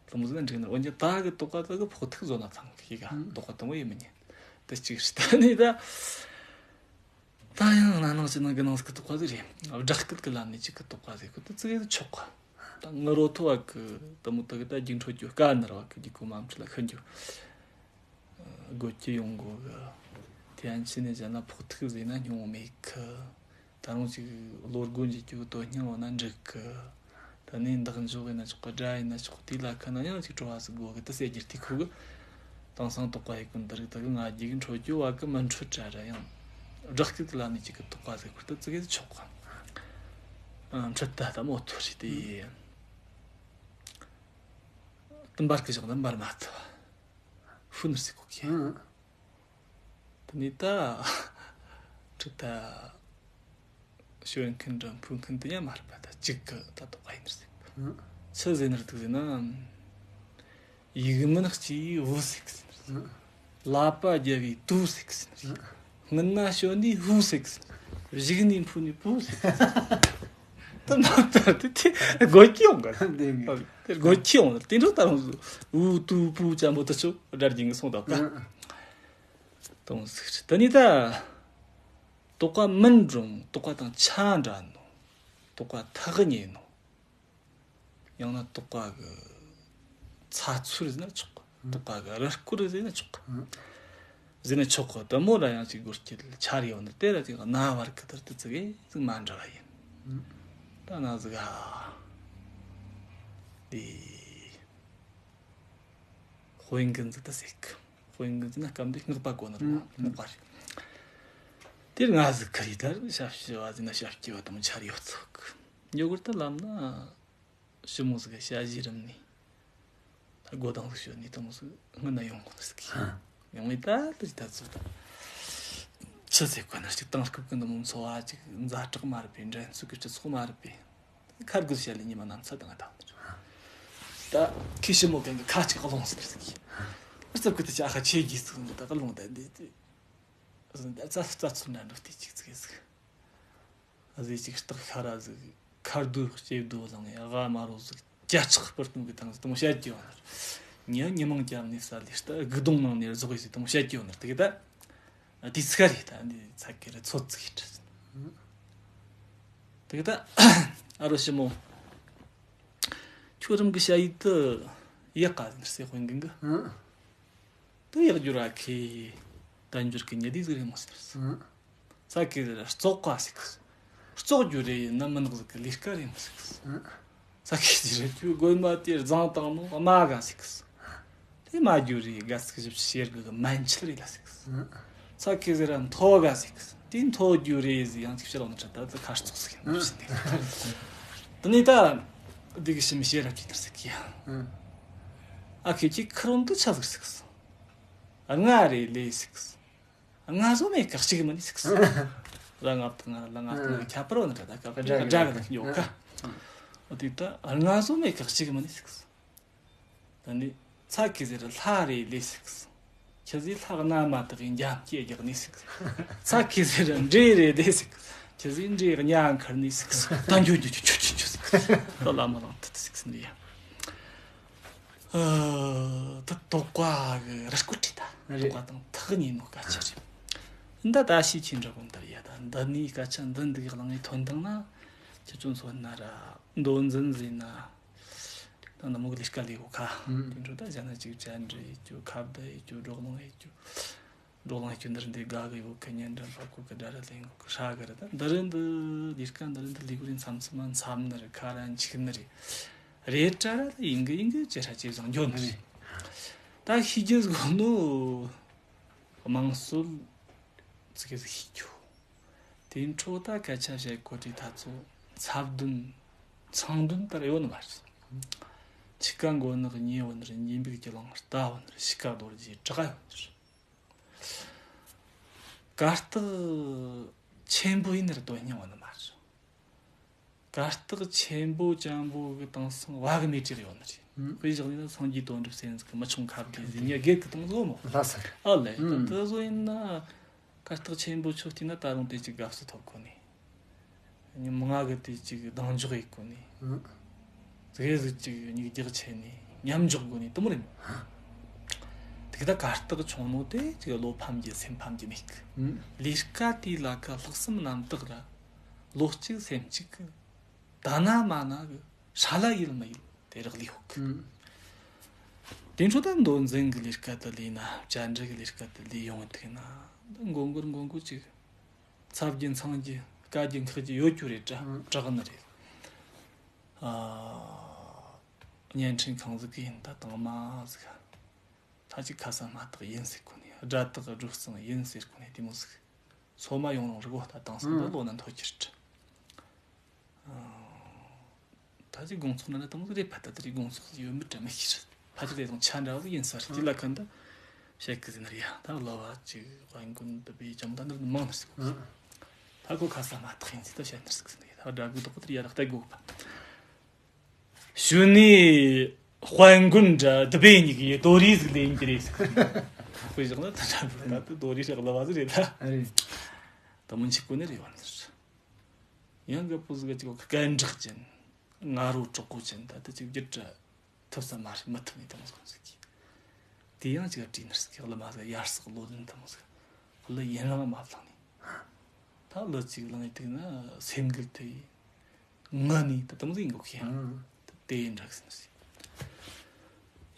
དེ་མོ་ཟིག་འགྲིག་ནི། འོན་ཀྱང་ད་གི་དོགས་པ་ད་གི་ཕོག་ཐུག་བཟོ་ན་ཐང་གི་ག་ཨང་། དོགས་པ་དེ་མོ་ཡིན་མི་ཉན། དེ་གཅིག་རེད། ད་ནི་ད། ད་ཡང་གནའ་ནང་ཕྱི་ནང་གི་ནང་གི་དོགས་པ་ཟིག་རེད། སྦྲགས་སྐད་ཀྱི་ལམ་ནས་གཅིག་གི་དོགས་པ་ཟིག་ཁོ་ད་ཙི་གེ་ཆོག་ག་ད་ངི་རོ་ཐོ་བ་གི་དེ་མོ་ད་གི་ད་རྒྱུགས་འཕྲོད་རྒྱུ་དཀའ་ནར་བ་གི་རྒྱུགས་ཁུག་མ་འཕྲོད་ལ་ཤི་རྒྱུ། དགོད་ཀྱི་ཡོང་གོ་གི་དེ་ཡང་ཕྱི་ནས་གཞན་ལ་ཕོག་ཐུག་ཟེར་ན་སྙིང་བོ་མེད་གི་ད་རུང་ཅིག་བློ་སྒོ་འབྱེད་རྒྱུ་དོན་སྙིང་བ་ན་འགྲིག་གི་ད་ནི་འདག་འཇོག་ཡིན་ན་ཆོག་གི། སྒྲ་ཡིན་ན་ཆོག་གི། དེ་ལ་ཁ་ན་ཡང་ཅིག་བྲོ་བ་ཟིག་དགོས་གི། ད་ཟེར་རྒྱུ་དེ་ཁོ་གི་དེང་སང་དོགས་པ་ཡི་ཀུན་ཏུ་རིག་ད་གི་ང་རྒྱུད་གི་འཕྲོད་རྒྱུ་བ་གི་མི་འཕྲོད་དྲ་ར་ཡང་སྒྲ་སྐད་དེ་ལ་ནི་ཅིག་གི་དོགས་པ་ཟིག་ཁུར་ད་ཙི་གེ་ཆོག་གི། ཨ། འཕྲོད་ད་ད་མོ་ཐོ་རི་དེ་ཡི་དུ་འབར་གི་བཞག་ན་འབར་མ་ཐུབ། ཧུ་ནུར་སི་ཁོ་ཁེ། ཨང་། དེ་ནས་ད་ཁྲི་ད་ཞོན་མཁན་འདྲ་འཕུར་མཁན་དེ་ཡང་མ་རེད་པ། ད་གཅིག་གི་ད་དོགས་ཡིན་ཟེར། ཨང་། ཆི་ཟེར་ནི་རེད་འདུག་ཟེར་ན། ཡིག་མིན་སྐྱེ་བོ་ཟེར་གི་ཟེར་ནི་རེད། ཨང་། ལག་པ་རྒྱབ་བའི་དུ་ཟེར་གི་ཟེར་ནི་རེད། ཨང་། སྔུན་ན་ཞོན་ནས་ཧུ་ཟེར་གི་ཟེར་ནི་རེད། བཞུགས་ནས་འཕུར་ནས་པུ་ཟེར་གི་ཟེར་ནི་རེད། ད་ནང་ལྟར་དེ་དེ་དགོད་ཀྱི་ཡོང་གི། དེ་དགོད་ཀྱི་ཡོང་། དེ་འཕྲོ་ད་རུང་ཨུ་ཏུ་པུ་ཅམ་པོ་དེ་ཚོ་སྒྲ་རྒྱུན་གི་སོང་ད་ཀ། ཨང་། དང་ཟིག་རེད། དེ་ནས་ད་དོགས་པ་མིན་རུང་དོགས་པ་དང་ཆ་འདྲ་ནོ། དོགས་པ་ཐག་ཉེ་ནོ། ཡང་ན་དོགས་པ་གི་ཚ་ཚུལ་ཟེར་ན་ཆོག་གི། དོགས་པ་གི་རུ་སྐོར་ཟེར་ན་ཆོག་གི། ཟེར་ན་ཆོག་གི། དེ་མོ་ལ་ཡང་ཅིག་སྒོ་སྐྱེ་ཆ་རེ་ཡོད་ནི་དེ་ར་ཅིག་རྣ་བར་གི་དར་དུ་ཙི་གེ་ཟིག་མ་འདྲ་བ་ཡིན། ད་ན་ཟིག་ཨ། དེ། དཔེ་འགན་ཟིག་ད་ཟེར་གི། དཔེ་འགན་ཟིག་ན་སྐབས་འདི་སྔགས་པ་གོ་ནི་རེད། ཨང་། སྔགས་པ་རེད། དེར་ང་ཟིག་ཁ་རི་དར་ཞབས་ཕྱི་བ་ཟིག་ན་ཞབས་སྐྱེ་བ་དང་ཆ་རེ་ཡོད་ཚོད་གི། ཉོ་གུར་ད་ལམ་ན་ཞི་མོ་ཟིག་གི་ཞ་ཞི་རིམ་ནས་སྒོ་དང་ཟིག་ཞོན་ནས་དང་ཟིག་སྔུན་ན་ཡོང་གོ་ནི་ཟིག་གི། ཨང་། ཡང་མེད་ད་ལྟ་ད་ཚོད་ད་ཆི་ཟེར་གོ་ནི། ཅིག་དེང་སྐབས་གི་འདི་མོ་འཚོ་བ་ཅིག་ཛ་དྲག་མ་རེད་པས། འགྲན་རྩོད་གི་སྤྱི་ཚོགས་མ་རེད་པས། ཁ་དགོད་བྱ་ལས་ཉི་མ་ནམ་ཚ་དང་ང་ད། ད་ཁི་ཞི་མོ་གན་གི་ཁ་ཅིག་རླུང་ཟེར་ཟིག་གི། རྩབ་གི་དེ་ཅི་ཨ་ཁ་ཆེ་གི་ཟིག་ནི་ད་གི་རླུང་ད་འདི་དེ། ཟིན་ད་རྩ་རྩ་ཚུར་ན་འགྲོ་དེ་ཅིག་ཟིག་ཟིག། ཨ་ཟེ་ཅིག་སྟག་ཤ་ར་ཟིག། ཁ་རྡོ་ལྕེ་རྡོ་ལང་ཡ་ཨ་མ་རོ་ཟིག། ཅ་ཆག་སྤུར་སྟོང་གི་ཐང་ཟིག་དང་བཤད་ཀྱི་ཡོད་ནར། ཉི་ཉི་མང་སྐྱབས་ནས་ས་ལས་ལྟ་སྒུག་སྡོང་ནང་ནས་རྫོགས་ཡི་ཟིག་དང་བཤད་ཀྱི་ཡོད་ནར། དེ་གི་ད། དེ་ཚིག་རེད། ད་འདི་ཚ་གི་རེད། ཚོད་ཚིག་ཡིན་དྲི། དེ་ད་ཨ་རོ་ཞི་མོ། ཁྱོད་རང་གི་ཞ་ཡི་དུ་ཡག་ག་ཟིན་སེ་དཔོན་གིན་གི། ཨང་། དུ་ཡག་རྒྱུ་ར་ཁེ། དལ་འབྱོར་གི་ཉི་ཟླ་ཟིག་རེད་མོ་ཟེར། ཨང་། ཚ་གི་ར་བཙོག་ག་ཟིག། བཙོག་རྒྱུ་རེད་ཡིན་ན་མི་ནག་ཟིག་གི་ལས་ཀ་རེད་མོ་ཟིག། ཨང་། ས་ཁྱི་ཟེར་ར་ཁྱོད་རྒོད་མ་དེ་བཟང་བཏང་ནོ་དམའ་ག་ཟིག། དེ་མ་རྒྱུ་རེད། དགའ་ཟིག་ཞིབ་ཆ་ཤེར་གི་མན་ཆད་རེད་ལ་ཟིག། ཨང་། ས་ཁྱི་ཟེར་ར་མཐོ་ག་ཟིག། དེ་མཐོ་རྒྱུ་རེད་ཟིག། ཡང་ཅིག་ཕྱིར་ལོག་ན་ཁྲ་ད་ད་ཁ་རྩོག་ཟིག་ཡིན་ནོ་ཟིག་ནས། དེ་ནས་ད་འདི་གི་ཞིམ་ཤེར་ར་ཅིག་ནར་ཟིག་གི། ཨང་། ཨ་ཁྱི་ཁྱི་ཁ་རོན་དུ་ཆ་ཟིག་ཟིག། ང་རེད་ལས་ཟིག། ང་བཟོ་མེད་ཀ་གཅིག་མིན་ཟིག། ལ་ང་དང་ང་ལ་ང་དང་ང་ཁྱད་པར་བ་ནི་ད་ད་ཀ་ཀ་སྒྲ་གི་ནི་ཡོད་ཀ། འོ་དེ་ད་ང་བཟོ་མེད་ཀ་གཅིག་མིན་ཟིག། ད་ནི་ཚ་གི་ཟེར་ལྷ་རེད་ལས་ཟིག། ཁྱི་ཟིག་ལྷག་ན་མ་དག་གི་འཇམ་སྐྱེ་རྒྱག་ནི་ཟིག། ཚ་གི་ཟེར་འདྲེ་རེད་ལས་ཟིག། ཁྱི་ཟིག་འདྲེ་གི་ཉ་འཁར་ནི་ཟིག། ད་འཇུ་འཇུ་འཇུ་འཇུ་འཇུ་ཟིག། ད་ལ་མ་ལང་ཐུ་ཐུ་ཟིག་ཟིན་ཡ། ཨ། ད་དོགས་པ་གི་རུ་སྐོར་བྲིས་ད། རེད། དོགས་པ་དང་ཐག་ཉེ་ནོ་སྐད་ཆ་རེད། འདི་ད་ཤི་ཆེན་འདྲ་གོ་འདར་ཡ། ད་འདི་ནི་སྐད་ཆ་འདི་འདི་གི་གླེང་ངེ་ཐོན་དང་ན། ཁྱེད་ཚོ་མཚོན་ན་ར་མདོ་འཛིན་ཟིན་ན། ད་ནི་མོ་གི་ལས་ཀ་ལས་གོ་ཁ། ཨང་། དེ་འཕྲོ་ད་གཞན་ན་ཅིག་བཅར་འདྲི་ཡེ་རྒྱུ། ཁ་བརྡ་ཡེ་རྒྱུ། བགྲོ་གླེང་ཡེ་རྒྱུ། བགྲོ་གླེང་ཡེ་རྒྱུ་འདིར་འདི་དགའ་གི་ཡོད་ཁ། ཉན་འདྲ་འཕག་གོ་གི་སྒྲ་ར་ལེན་གོ་གི་ཧྲ་གི་ར། ད་འདི་རེད་འདི་ལས་ཀ་འདི་རེད་འདི་ལས་གོ་རེད། མཚམས་མཚམས་མ་མཚམས་ནི་རེད། ཁ་ར་འཆིག་ནི་རེད། རེད་དྲ་ར་ཡིན་གི་ཡིན་གི་ཅི་ཧྲ་ཅི་བཟང་འགྱོ་ནི་རེད། ད་ཤི་རྒྱུ་དགོ་ནོ་དམངས་སྲོལ་ཙི་གེ་ཟིག་ཤི་རྒྱུ། དེ་འཕྲོ་ད་སྐད་ཆ་བཤད་གོ་དྲི་ད་ཚོ་ཚབ་དོན་ཚང་དོན་ལྟར་ཡོད་ནི་མ་རེད། འཆི་ཁ་མགོ་ནག་ཉེ་བོ་ནི་རེད། འཇིམ་པའི་གྱི་ལང་རྟ་བོ་ནི་རེད། ཤི་ཁ་རྡོ་རྗེ་བྲག་ཡོད་ནི་རེད། གར་སྟེགས་ཆེན་པོ་ཡིན་ནི་རེད། དོན་སྙིང་བ་ནི་མ་རེད། གར་སྟེགས་ཆེན་པོ་ཅན་པོ་གི་དེང་སང་བ་གི་མེ་ཏྲིག་ཡོད་ནི་རེད། ཨང་། དཔེ་བཞག་ནས་ན་སངས་རྒྱས་དོན་གྲུབ་སེམས་ཀྱི་མི་ཆུང་ཁ་བརྒྱད་ཟེར་ཉི་སྒེར་གི་དང་བཟོ་མོ། ལྷ་ས་རེད། ཨ་ལེ། ཨང་། དེ་བཟོ་ཡིན་ན། གར་སྟེགས་ཆེན་པོ་ཆོ་བལྟས་ན་ད་རུང་དེ་ཅིག་དགའ་བསུ་ཐོབ་གོ་ནི། ཉི་མ་ང་གི་དེ་ཅིག་གདེང་འཇོག་ཡེད་གོ་ནི། ཨང་། ཟིག་ཟིག་ཅིག་མྱིག་རྒྱག་ཆེ་ནི་མཉམ་འཇོག་དགོས་ནི་དུ་མོ་རེད། དེ་གི་ད་གར་སྟེགས་ཆུང་ནོ་དེ་ཅིག་བློ་ཕམ་གྱི་སེམས་ཕམ་གྱི་མེད་གི། ཨང་། ལས་ཀ་དེ་ལ་ཀ་ལྷག་བསམ་རྣམ་དག་ར། བློ་གཅིག་སེམས་གཅིག་གི། ད་ན་མ་ན་གི་ཧྲ་ལ་ཡིད་མི་ཡིད་དེ་རག་ལས་ཡོད་གི། ཨང་། དེ་འཕྲོ་ད་མདོ་འཛིན་གི་ལས་ཀ་དེ་ལས་ན། བཅར་འདྲི་གི་ལས་ཀ་དེ་ལས་ཡོང་བ་དེ་ན། ད་མགོ་སྒུར་མགོ་སྒུར་ཅིག་ཚབ་རྒྱུ་འཚང་རྒྱུ་དཀའ་རྒྱུ་འཁག་རྒྱུ་ཡོད་རྒྱུ་རེད་དྲ། ཨང་། དྲག་ནི་རེད། ཨ། བརྙན་འཕྲིན་ཁང་ཟིག་གི་ཡིན་ད་དང་མ་ཟིག་ད་ཅིག་ཁ་ས་མ་ཐག་ཡིན་ཟེར་གོ་ནས། སྒྲ་དག་སྒྲོག་གཙང་ཡིན་ཟེར་གོ་ནས་དེ་མོ་ཟིག་སོ་མ་ཡོང་རུང་རིག་གོ་ད་དང་སང་ད་ཨང་། ལོ་ན་མཐོ་ཁྱེར་ད། ཨ། ད་ཅིག་དགོང་ཚོགས་ན་ན་དང་ཟིག་རེད། ཕ་ད་དེ་རིག་དགོང་ཚོགས་ཟིག་ཡོད་མི་དྲན་མི་ཤེས། ཕ་ཅིག་དེ་དང་ཆ་འདྲ་བ་ཟིག་ཡིན་ས་རེད། དེ་ལ་ཁ་འདི་བཤད་གི་ཟིན་རེད་ཡ། ད་ལོ་བ་ཅིག་དཔལ་མགོན་འདི་པའི་ཅང་ད་འདིར་མང་ནི་ཟིག་ཨང་། ད་ཁོ་ཁ་ས་མ་ཐག་ཡིན་ཟིག་ད་བཤད་ནི་ཟིག་ཟིན་རེད། ད་སྒྲ་གི་དོག་དེར་ཡ་ར་ལྟ་དགོས་པ། ཞུ་ནི་དཔལ་མགོན་འདྲ་འདི་པའི་གཉིས་ཀྱི་རྡོ་རིས་ཟིག་ལེན་གྱི་རེད་ཟིག་དཔེ་བཞག་ན་ད་ད་ད་རྡོ་རིས་རག་ལ་བ་ཟིག་རེད་ད། རེད། ད་མི་འཆི་གོ་ནི་རེད་བ་ནི། ཡང་ག་པོ་ཟིག་ག་ཅིག་ག་གན་གྲགས་ཅན། ང་རོ་གྲོགས་པོ་ཅན། ད་ད་ཅིག་བརྒྱུད་དྲ་ཐུབ་ས་མ་རེད། མི་ཐུབ་ནི་དང་ཟིག་ཟིག་གི། དེ་ཡང་ཅིག་བྲིས་ནི་ཟིག་གི་གླུ་མ་ཟིག་ཡར་ཟིག་བློ་ལྡན་དང་ཟིག་གླུ་ཡིན་རང་མ་བླངས་ནི། ད་གླུ་ཅིག་བླངས་ཡི་ཐུག་ན་སེམས་འགུལ་ཐེབས་ཡི། ངུ་ནི་ད་དམ་ཟིག་ཡིན་གོ་ཁྱེད། ཨང་། ད་དེ་ཡིན་འདྲ་གི་ཟིག་ཟིག་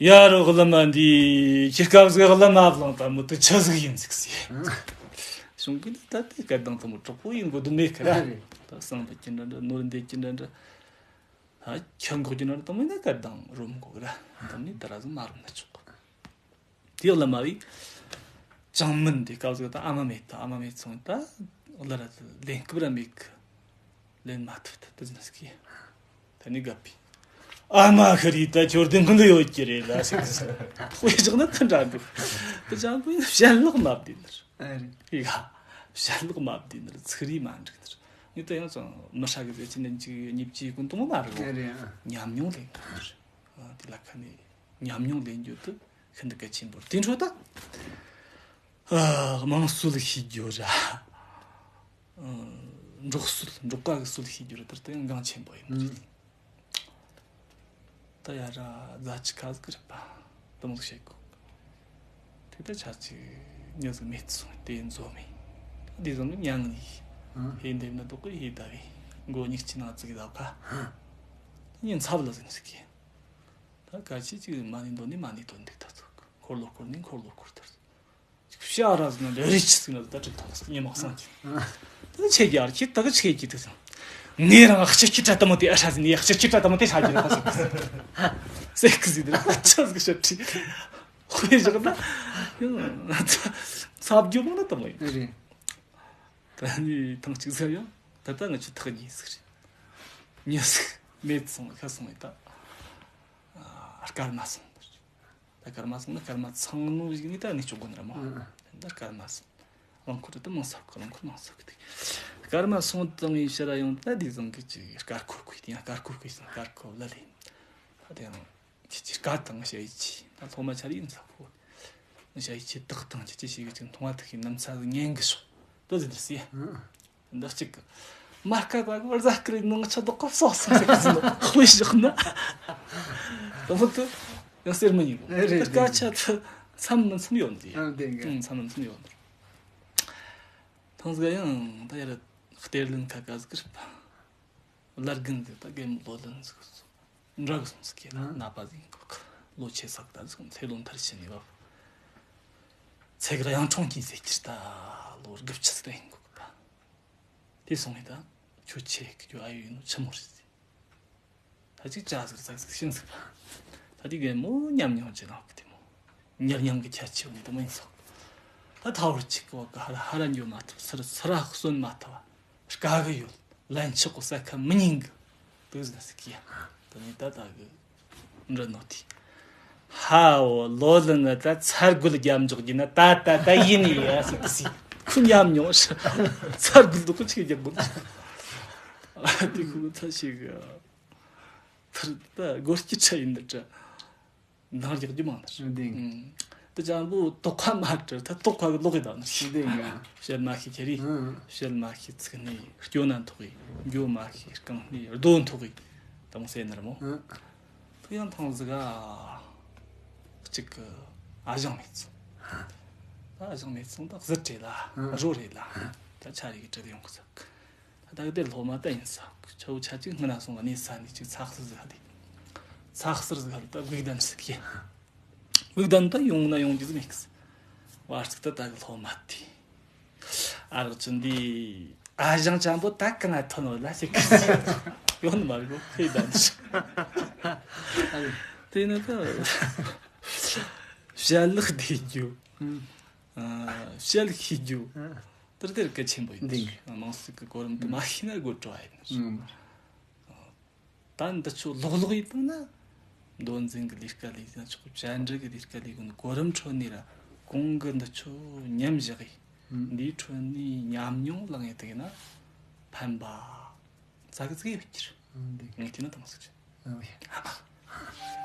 ཡ་རོ་གླུ་མ་འདི་ཁྱེད་སྐབས་ཟིག་གླུ་མ་བླངས་ད་མོ་དུ་ཆི་ཟིག་ཡིན་ཟིག་ཟིག་ཨང་། གཞུང་གི་ནི་ད་དེ་སྐད་གདངས་དུ་མོ་གྲོགས་པོ་ཡིན་དགོས་དོན་མེད་ཁ་ར། རེད། ད་གསང་བ་གྱི་འདྲ་འདྲ་ནོར་འདེད་ཀྱི་འདྲ་འདྲ། ད་ཁྱི་འགོག་གྱི་འདྲ་འདྲ་དང་མིན་ན་སྐད་གདངས་རོམ་འགོག་ར། དང་མིན་ད་ར་ཟིག་མ་རོམ་ན་ཆོག་གི། དེ་གླུ་མ་བའི་ཅང་མིན་དེ་སྐབས་ཟིག་ད་ཨ་མ་མེད་ད་ཨ་མ་མེད་སོང་ད་གླུ་ར་ལེན་སྐབས་ར་མེད་གི། ལེན་མ་ཐུབ་ད་དེ་ཟིན་སྐྱེ། ད་ནི་དགའ་པི། ཨ་མ་ཤི་རི་ད་ཁྱོད་དེ་ངུ་ལ་ཡོད་ཀྱི་རེད་ལ་ཟེར་གི་ཟེར། དཔེ་བཞག་ན་ད་འདྲ་འདུག་ད་ཅང་པོ་ཡིན་ན་བཤད་ལོག་མ་བདེ་ནར། ཨ་རེད། ཡ། བཤད་ལོག་མ་བདེ་ནར་ཚིག་རིས་མ་འགྲིག་ནར། ངས་ད་ཡང་ཙང་མི་ཧྲ་གི་ཟེར་ཅི་ནན་ཅིག་ཉིབ་ཅིག་ཀུན་གཏོང་མ་རེད་གོ། ཨ་རེད། ཨ། ཉམས་མྱོང་ལེན་དགོས་ནར། ཨ། དེ་ལ་ཁ་ནས་ཉམས་མྱོང་ལེན་རྒྱུ་དེ་ཤིན་ཏུ་གལ་ཆེན་པོ་རེད། དེ་འཕྲོ་ད། ཨ། དམངས་སྲོལ་ཤེས་རྒྱུ་ར། ཨ། འབྲོག་སྲོལ་འབྲོག་པ་གི་སྲོལ་ཤེས་རྒྱུ་ར་དེར་ད་ཡང་འགངས་ཆེན་པོ་ཡིན། ཨང་། ད་ཡ་ར་རྫ་ཆུ་ཁ་ཟིག་རེད་པ། དུམ་ཟིག་བཤད་གོ། དེ་ད་ཆ་ཅིག་མྱི་ཟིག་མེད་སོང་དེ་འཛོ་མེད། དེ་ཟོ་ནི་མྱང་ནི། ཨང་། ཧེ་འདེབས་ན་དོག་གི་ཧེ་ད་བེ། མགོ་གཉིས་ཀྱི་ནང་ཙིག་ད་ཁ། ད་ཉིན་ཚབ་ལ་ཟིན་ཟིག་གི། ད་ག་ཅི་ཅིག་མ་ནི་འདོན་ནི་མ་ནི་འདོན་འདུག་ད་ཚོ་འཁོར་ལོ་འཁོར་ནི་འཁོར་ལོ་འཁོར་ཐར། ཅིག་ཤ་ར་ཟིན་ན་རེ་ཆི་ཟིན་ན་ད་ཅིག་ཐག་ཉི་མ་སང་ཅིག་ད་ཆེ་རྒྱ་ར་ཁྱི་ད་གི་ཆེ་ཁྱི་ད་སང་། ངས་རང་ཨ་ཅག་ཁྱི་ཁྲ་ལྟ་མོ་དེ་ཨ་ཧྲ་ཟིན་ནས་ཨ་ཅག་ཁྱི་ཁྲ་ལྟ་མོ་དེ་ཧྲ་རྒྱུ་ན་ཁ་སིག་སེ་ཁི་ཟིན་ད་ཆ་ཟིག་ཤ་ཁྲི་དཔེ་བཞག་ན་ཚབ་རྒྱུ་མོ་ན་ལྟ་མོ་ཡིན། རེད། ད་ནི་ཐང་གཅིག་ཟེར་ཡང་ད་ལྟ་ང་ཆུ་ཐག་ཉེ་ཟིག་རེད། ཉེ་ཟིག་མེད་སོང་ཤ་སོང་ཡིན་ད། ཨ། སྐར་མ་སོང་། ད་སྐར་མ་སོང་ན་སྐར་མ་ཚང་ནོ་ཞིག་ནི་ད་ངས་ཆོག་གོ་ནི་ར་མོ། ཨ། ད་སྐར་མ་སོང་། རླངས་འཁོར་དུ་མང་ས་གི་རླངས་འཁོར་མང་ས་གི་དེ། སྐར་མ་སོང་དང་ཡིན་ཕྱིར་ཡང་ད་དེ་བཟང་གི་ཅིག་སྐར་ཁུ་ཁུ་དེ་ཡང་སྐར་ཁུ་ཁུ་ཡིན་སྐར་ཁུ་ལ་ལེན། ད་དེ་ཡང་ཁྱི་ཅིག་སྐར་དང་ཞ་ཡི་ཆི་ད་སློབ་མ་ཆ་རེ་ཡིན་ས་ཁུ། ཞ་ཡི་ཆི་དག་དང་ཁྱི་ཅི་ཞིག་གི་ཅིག་མཐོང་བ་ཐུག་ཤིང་ནམ་ཚ་གི་ཉན་གི་ཤོག་ད་ཟིན་ཟེར། ཨ། འདི་གཅིག་གི། མ་དཀའ་བ་གི་བར་ཟ་ཀི་རེད་ནང་ཆ་དོག་ག་སོག་སོག་ཟེར་གི་ཟེར་ནོ་དཔེ་བཞག་ན། དེ་མོ་དུ་ཡང་ཟེར་མི་ཉན་གོ། རེད་དེ་སྐད་ཆ་དུ་མཚམས་མི་མཚམས་ཡོད་འདི། ཨ་དེ་འགའ། ཨང་། མཚམས་མི་མཚམས་ཡོད་འདི། ཐང་ཟིག་ཡང་ད་ཡར་གཏེར་ལེན་ཁ་ཁ་ཟིག་རེད་པ། བླ་རྒན་ཟིག་ད་རྒན་བློ་ལྡན་ཟིག་སོང་། འདྲ་གི་སོང་ཟིག་གི་ན་ཨ་ན་པ་ཟིག་ཡིན་གོ། ལོ་ཆེ་ས་གི་ད་ཟིག་ཚེ་ལོ་མཐར་ཕྱིན་ནས་བབ། ཚེ་གི་གཡང་འཕྲོང་གྱིན་ཟེར་གྱི་ད་ལོ་དགུ་བཅུ་ཟིག་རེད་ཡིན་གོ་གི་པ། དེ་སོང་ངས་ད་ཁྱོད་ཆེ་གི་ཁྱོད་ཨ་ཡོད་ཡིན་ནོ་ཆི་མོ་རེད་ཟེར། ད་ཅིག་ཅག་ཟིག་ཟག་ཟིག་ཤིན་ཟིག་པ། ད་དེ་རྒན་མོ་ཉམས་མྱོང་ཅན་ནོ་གི་དེ་མོ། མྱིག་མྱང་གི་ཁྱད་ཆེ་བ་ནི་དེ་མོ་ཡིན་སོག་ད་ཐ་བོར་ཅིག་གི་བ་གི་ཧ་ར་ཧ་ར་འགྱོ་མ་ཐུབ་སི་ར་སི་ར་གསོན་མ་ཐུབ་བ། དཀའ་གི་ཡོད། ལན་ཆོག་གོ་ས་ཁ་མི་ཉན་གི། དུ་ཟིག་ཟིག་གི་ཡ། དེ་ནས་ད་ད་གི་འདྲི་ནོ་དེ། ཧའོ་ལོ་ལི་ནི་ད་ཚར་རྒོལ་རྒྱབ་འཇོག་རྒྱུ་ན་ད་ད་ད་ཡིན་ཡ་ཟིག་གི་ཟིག་ཁུ་ཉམས་མྱོང་ཤི། ཚར་རྒོལ་དུ་ཁུ་ཆིག་རྒྱབ་དགོས། དེ་ཁུ་ཚ་ཞིག་གི་ཐར་ད་སྒོར་སྐྱིད་ཆ་ཡིན་འདི་ད། འདང་རྒྱག་རྒྱུ་མང་ནི་རེད། འདི་ཨང་། དེ་ཅང་པོ་དོགས་ཁ་མ་སྤྲད་ད་དོགས་ཁ་གི་ལོག་གི་དང་ནི་རེད། འདི་ཨང་། བཤད་མ་ཤེས་ཁྱེར་རེད། ཨང་། བཤད་མ་ཤེས་ཚིག་ནི་སྐྱོ་ན་འཐོག་གི། འགྱོ་མ་ཤེས་རྐང་ནི་རྡོ་འཐོག་གི། དང་སེ་ནར་མོ། ཨང་། དེ་ཡང་ཐང་ཟིག་ག་གཅིག་གི་ཨ་ཞང་མེད་སོང་། ད་ཨ་ཞང་མེད་སོང་ད་གཟི་རེད་ལ། ཨང་། རོ་རེད་ལ། ད་ཆ་རེ་གི་བྲེལ་ཡོང་གི་ཟིག་ད་གི་དེར་སློབ་མ་ད་ཡིན་ས། ཆའོ་ཆ་ཅིག་སྔ་ན་སོང་བ་ནས་ས་ནས་ཅིག་ཚགས་སུ་ཟིག་ཧ་དེ། ཚགས་སུ་ཟིག་ཧ་ད་བིག་དན་ཟིག་གི། བིག་དན་ད་ཡོང་ན་ཡོང་རྒྱུ་ཟིག་མེད་གི། བར་ཅིག་ད་ད་གི་སློབ་མ་དེ། ཨ་རག་ཅུན་དེ། ཨ་ཞང་ཅང་པོ་ད་གི་ན་ཐོན་ནོ་ལ་ཟེར་གི། ཡོད་ནི་མ་རེད་གོ། ཁོས་བདམས་ནི་རེད། དེ་ནི་ད་ཞལ་ལག་བསྡུ་རྒྱུ། ཨ། ཞལ་ཤེས་རྒྱུ། ཨ། དེར་དེར་གལ་ཆེན་པོ་ཡིན། འདི་དམངས་སྲིད་ཀྱི་གོ་རིམ་དེ་མ་ཤེས་ན་དགོད་བྲོ་བ་ཡིན། ཨ། ད་འདི་ཚོ་ལོག་ལོག་ཡིན་པ་ན། མདོ་འཛིན་གྱི་ལས་ཀ་ལས་ན་ཆོག་བཅར་འདྲི་གི་ལས་ཀ་ལས་གོ་ནི་གོ་རིམ་ཁྲོད་ནས་ར་གོང་གི་འདི་ཚོ་མཉམ་བཞག་ཡིན། ཨ། འདིའི་ཁྲོད་ནས་ཉམས་མྱོང་བླངས་ཡོད་དེ་ན་ཕན་པ་ཙག་ཙིག་ཡོད་ཀྱི་རེད། ཨ། འདི་ངས་བལྟས་ན་དམངས་སྲིད་ཀྱི། ཨ།